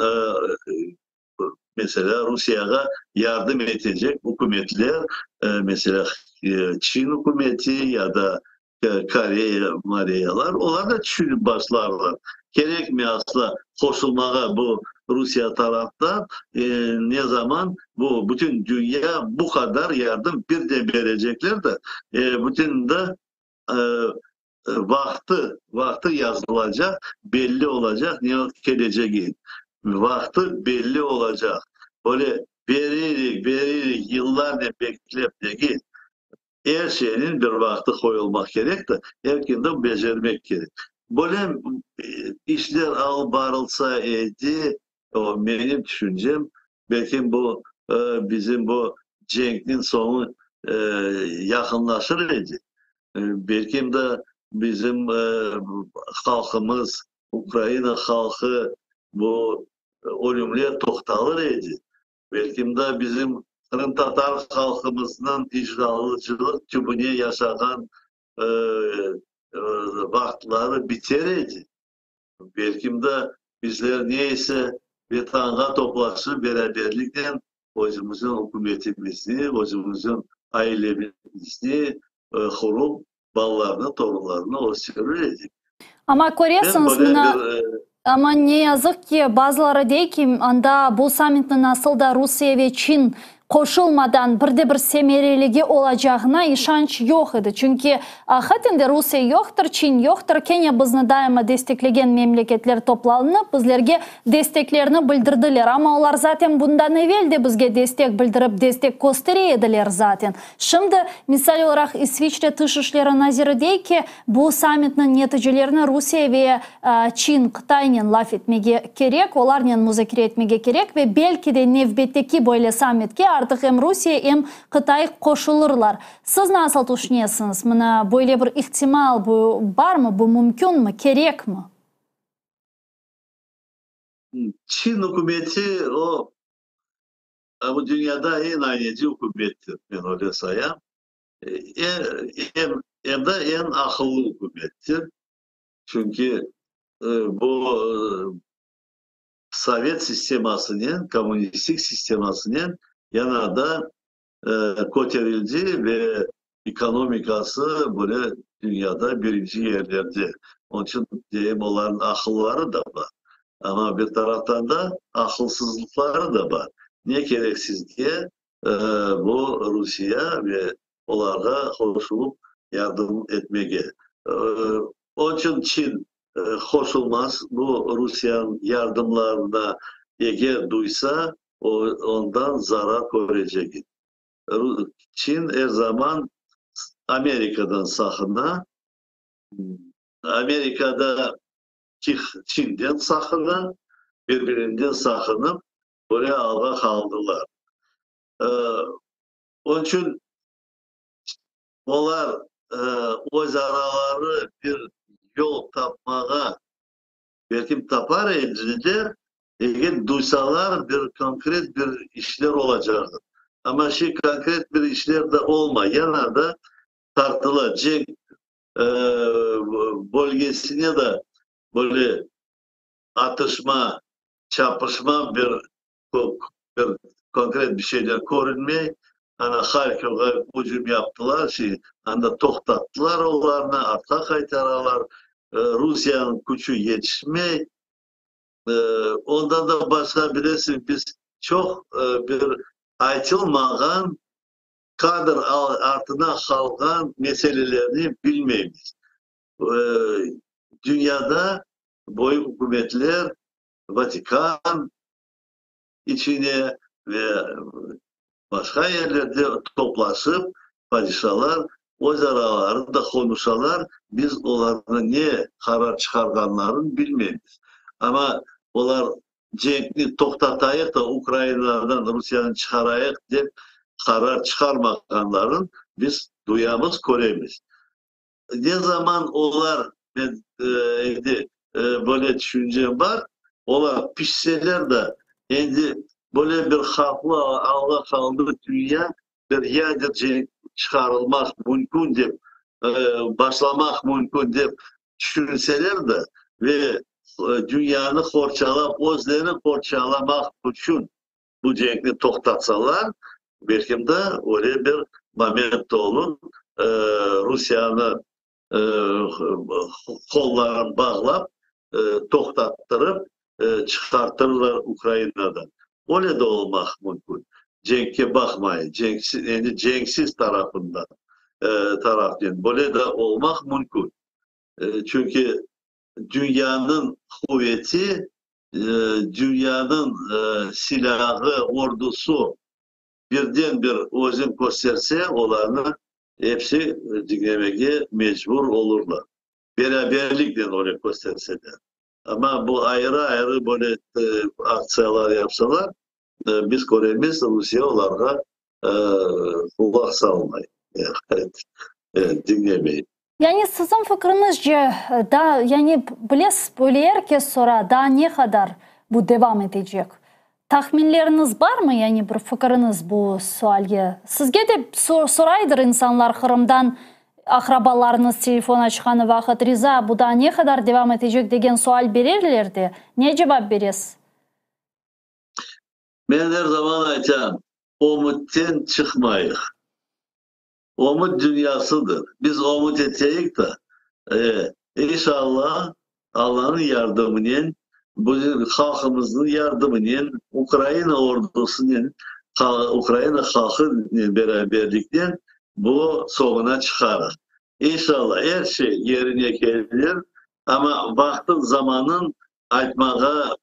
B: meselâ, Rusiyağa yardım etecek ükümetler, meselâ, Çin ükümeti ya da Koreya, Mareyalar, olar da tüşünip başlarlar, kerekmi asla qoşulmağa bu Rusiye taraftan, ne zaman bu bütün dünya bu qadar yardım birden berecekler de, bütün de vaqtı, vaqtı yazılacaq, belli olacaq ne kelecegi. Vaqtı belli olacaq. Böyle bererik, bererik, yıllarnen beklep degil. Er şeyniñ bir vaqtı qoyulmaq kerek de, er kim de becermek kerek. Böyle işler alıp barılsa edi, o menim tüşüncem, belki bu bizim bu cenkniñ soñu yaqınlaşır edi. Belki de bizim halqımız, Ukraina halqı, bu ölümler toqtalır edi. Belki de bizim. qırımtatar halqımıznıñ işğalcılıq tübüne yaşağan vaqıtları biter edi. Belkim de, bizler ne ise Vetanğa toplaşıp, beraberliknen özümizniñ ükümetimizni, özümizniñ ailemizni qurup, balalarnı, torunlarnı östürir edik.
A: Amma köresiñiz, mına, amma ne yazıq ki, bazıları dey ki, anda bu sammitniñ asıl da Rusiye ve Çin qoşulmadan bir de bir semereligi olacağına işanç yoq edi. Çünki aqiqaten de Rusiye yoqtır, Çin yoqtır, kene bizni daima desteklegen memleketler toplanıp, bizlerge desteklerini bildirdiler. Amma olar zaten bundan evel de bizge destek bildirip, destek köstere ediler zaten. Şimdi, misal olaraq, İsviçre tış işleri naziri dey ki, bu sammitniñ neticelerini Rusiye ve Çin, Qıtaynen laf etmege kerek, olarnen muzakere etmege kerek ve belki de nevbetteki böyle sammitke artıq em Rusiye, em Qıtay qoşulırlar. Siz nasıl tüşünesiñiz, mına böyle bir ihtimal bu barmı, bu mümkünmi, kerekmi?
B: Çin ükümeti o, bu dünyada eñ ayneci ükümettir, men öyle sayam. Em, em de eñ aqıllı ükümettir. Çünki bu sovet sistemasınen, kommunistik sistemasınen yana da köterildi ve ekonomikası böyle dünyada birinci yerlerde. Onıñ içün deyim, olarnıñ aqılları da bar. Amma bir taraftan da aqılsızlıqları da bar. Ne kerek sizge bu Rusiye ve olarğa qoşulıp yardım etmege? Onıñ içün Çin qoşulmaz bu Rusiyeniñ yardımlarına, eger duysa, o ondan zarar körecek. Çin er zaman Amerikadan saqına, Amerika da Çinden saqına, bir-birinden saqınıp, böyle alğa qaldılar. Onıñ içün olar öz araları bir yol tapmağa, belkim tapar ediler, eger duysalar bir konkret bir işler olacağını. Amma şey konkret bir işler de olmay, yana da tartıla, cenk bölgesine de böyle atışma, çapışma bir bir konkret bir şeyler körünmey. Ana Harkovğa ücüm yaptılar, şey, anda toqtattılar olarnı, artqa qaytaralar. Rusiyeniñ küçü yetişmey. Ondan da başqa, bilesiñ, biz çoq bir aytılmağan, kadr artına qalğan meselelerni bilmeymiz. Dünyada büyük ükümetler Vatikan içine ve başqa yerlerde toplaşıp, padişalar öz aralarında qonuşalar, biz olarnıñ ne qarar çıqarğanlarını bilmeymiz. Amma olar cenkni toqtatayıq da, Ukrainadan Rusiyeni çıqarayıq dep qarar çıqarmağanlarını biz duyamız, köremiz. Ne zaman olar, men endi böyle tüşüncem bar, olar pişseler de, endi böyle bir havflı alğa qaldı dünya, bir yader cenk çıqarılmaq mümkün dep, başlamaq mümkün dep tüşünseler de ve dünyanı qorçalap, özlerini qorçalamaq içün bu cenkni toqtatsalar, belkim de öyle bir moment olur, Rusiyanı qollarını bağlap, toqtattırıp çıqartırlar Ukrainadan. Öyle de olmaq mümkün. Cenkke baqmay, cenksiz, endi cenksiz tarafından, tarafnen böyle de olmaq mümkün. Çünki dünyanıñ quveti, dünyanıñ silâğı, ordusı birden bir özün kösterse, olarnı episi diñlemege mecbur olurlar. Beraberliknen öyle kösterseler. Amma bu ayrı-ayrı böyle aktsiyalar yapsalar, biz köremiz, Rusiye olarğa qulaq salmay, diñlemey.
A: Yani siziñ fikriñizce, daa, yani bilesiz, böyle er kes sora, daa ne qadar bu devam etecek? Tahminleriñiz barmı, yani bir fikiriñiz bu sualge? Sizge de soraydır insanlar Qırımdan aqrabalarıñız telefon açqanı vaqıt, Riza, bu daa ne qadar devam etecek degen sual bererler de, ne cevap beresiz?
B: Men er zaman aytam, ümütten çıqmayıq. Ümüt dünyasıdır. Biz ümüt eteyik da, inşallah, Allanıñ yardımınen, bizim halqımıznıñ yardımınen, Ukraina ordusınen, Ukraina halqınen beraberlikten bu soñuna çıqarıq. İnşallah, er şey yerine kelir, amma vaqtın, zamanın aytmağa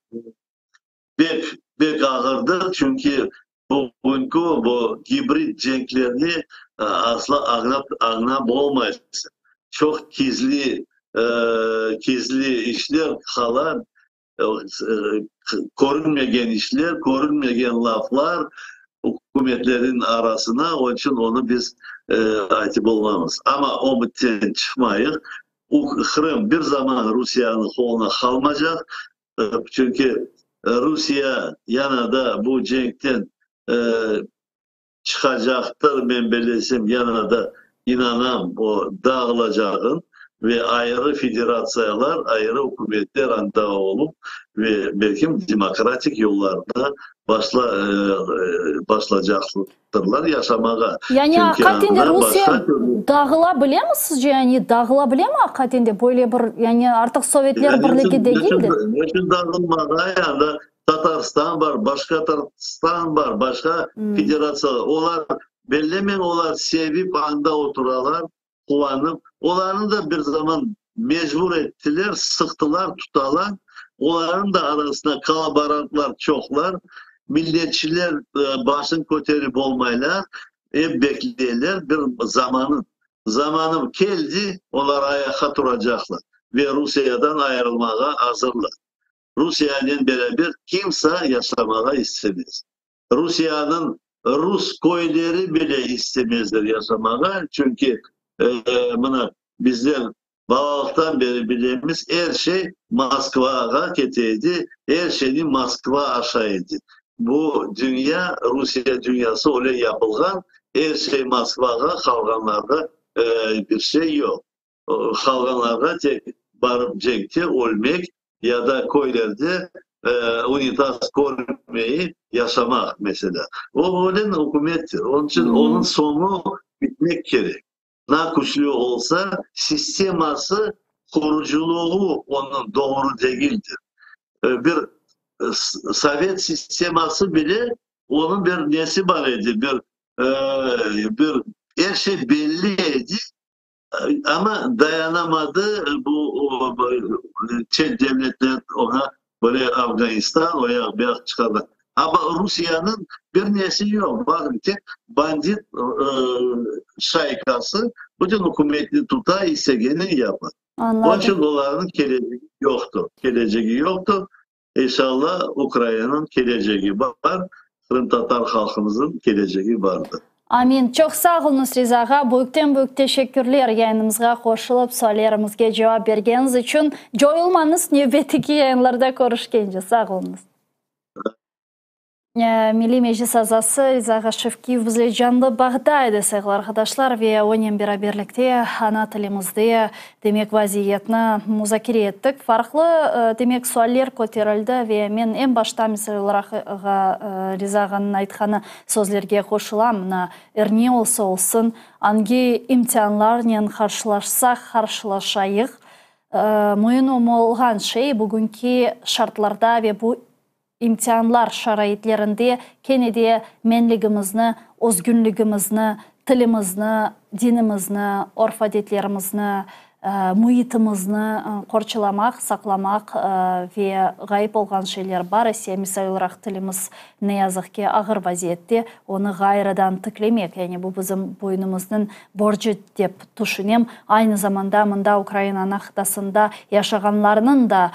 B: Pek, pek ağırdır, çünki bugünki bu gibrid cenklerni asla añlap, añlap olmaysıñ. Çoq gizli, gizli işler qala, körünmegen işler, körünmegen laflar ükümetlerniñ arasına, onıñ içün onı biz aytıp olmamız. Amma ümütten çıqmayıq, Qırım bir zaman Rusiyeniñ qoluna qalmacaq, Çünki Rusiye yana da bu cenkten çıqacaqtır, men bellesem, yana da inanam o dağılacağın ve ayrı federatsiyalar, ayrı ükümetler anda olup ve belkim demokratik yollarda başla başlacaqtırlar yaşamağa.
A: Yani aqiqaten de Rusiye dağıla bilemi sizce, yani dağıla bilemi aqiqaten de böyle bir, yani artıq Sovetler Birligi degil de?
B: Ne içün dağılmağa, anda Tatarstan bar, Başqortostan bar, başqa federatsiyalar, olar bellemen olar sevip anda oturalar, quvanıp, olarnı da bir zaman mecbur ettiler, sıqtılar, tutalar, olarnıñ da arasında kollaborantlar çoqlar, milletçiler başın köterip olmaylar, ep bekleyler bir zamanı. Zamanı keldi, olar ayaqqa turacaqlar ve Rusiyadan ayırılmağa azırlar. Rusiyanen beraber kimsa yaşamağa istemez. Rusiyanıñ rus köyleri bile istemezler yaşamağa, çünki mına bizler balalıqtan beri bilemiz, er şey Moskvağa kete edi, er şeyni Moskva aşay edi. Bu dünya, Rusiye dünyası öyle yapılğan, er şey Moskvağa, qalğanlarğa bir şey yoq. Qalğanlarğa tek barıp cenkte ölmek ya da köylerde unitaz körmeyip yaşamaq, meselâ. O öyle ükümettir. Onıñ içün onıñ soñu bitmek kerek. Na küçlü olsa, sisteması, qurucılığı onıñ doğru degildir. Bir sovet sisteması bile onıñ bir nesi bar edi, bir, bir er şey belli edi, Amma dayanamadı, bu çet devletler oña böyle Afganistan, o yaq, bu yaq çıqardı. Amma Rusiyeniñ bir nesi yoq, baqıñ, tek bandit şaykası bütün ükümetni tuta, istegenini yapa. Onıñ içün olarnıñ kelecegi yoqtır, kelecegi yoqtır. İnşallah, Ukrainanıñ kelecegi bar, qırımtatar halqımıznıñ kelecegi bardır.
A: Amin. Çoq sağ oluñız, Riza ağa. Büyükten-büyük teşekkürler yayınımızğa qoşulıp, suallerimizge cevap bergeniñiz içün. Coyulmañız, nevbetteki yayınlarda körüşkence. Sağ oluñız. Milliy Meclis azası Riza ağa Şevkiyev bizle canlı bağda edi, sayğılı arqadaşlar, ve onen beraberlikte ana tilimizde, demek, vaziyetni muzakere ettik. Farqlı, demek, sualler köterildi ve men eñ başta, misal olaraq, Riza ağanıñ aytqanı sözlerge qoşulam, mına, er ne olsa olsun, angi imtianlarnen qarşılaşsaq, qarşılaşayıq, müim olğan şey, bugünki şartlarda ve bu İmtianlar şaraitlerinde kene de menligimizni, özgünligimizni, tilimizni, dinimizni, örf-adetlerimizni, müitimizni qorçalamaq, saqlamaq ve ğayıp olğan şeyler bar ise, misal olaraq tilimiz, ne yazıq ki, ağır vaziyette, onı ğayrıdan tiklemek, yani bu bizim boynumıznıñ borcu dep tüşünem. Aynı zamanda mında Ukrainanıñ qıtasında yaşağanlarnıñ da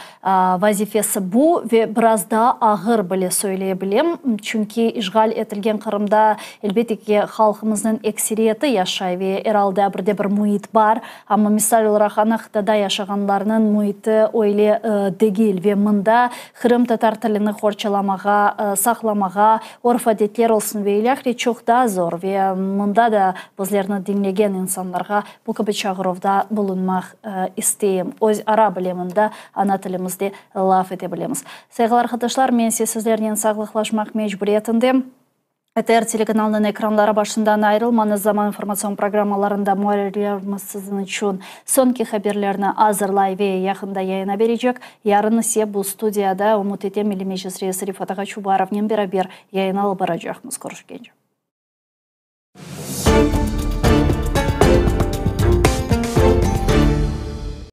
A: vazifesi bu ve biraz daa ağır bile söyleye bilem, çünki işğal etilgen Qırımda, elbette ki, halqımıznıñ ekseriyeti yaşay ve er alda bir de bir müit bar, amma misal olaraq. olaraq ana qıtada yaşağanlarnıñ müiti öyle degil ve mında qırımtatar tilini qorçalamağa, saqlamağa, örf-adetler olsun ve ilâhre çoq daa zor ve mında da bizlerni diñlegen insanlarğa bu kibi çağıruvda bulunmaq isteyim. Öz ara bile mında ana tilimizde laf ete bilemiz. Sayğılı arqadaşlar, men ise sizlernen sağlıqlaşmaq mecburiyetindem. ATR telekanalınıñ ekranları başından ayrılmañız, Zaman informatsion programmalarında muarrirlerimiz siziñ içün soñki haberlerni azırlay ve yaqında yayına berecek. Yarın ise bu studiyada, ümüt etem, Milliy Meclis reisi Refat ağa Çubarovnen beraber yayın alıp baracaqmız. Körüşkence.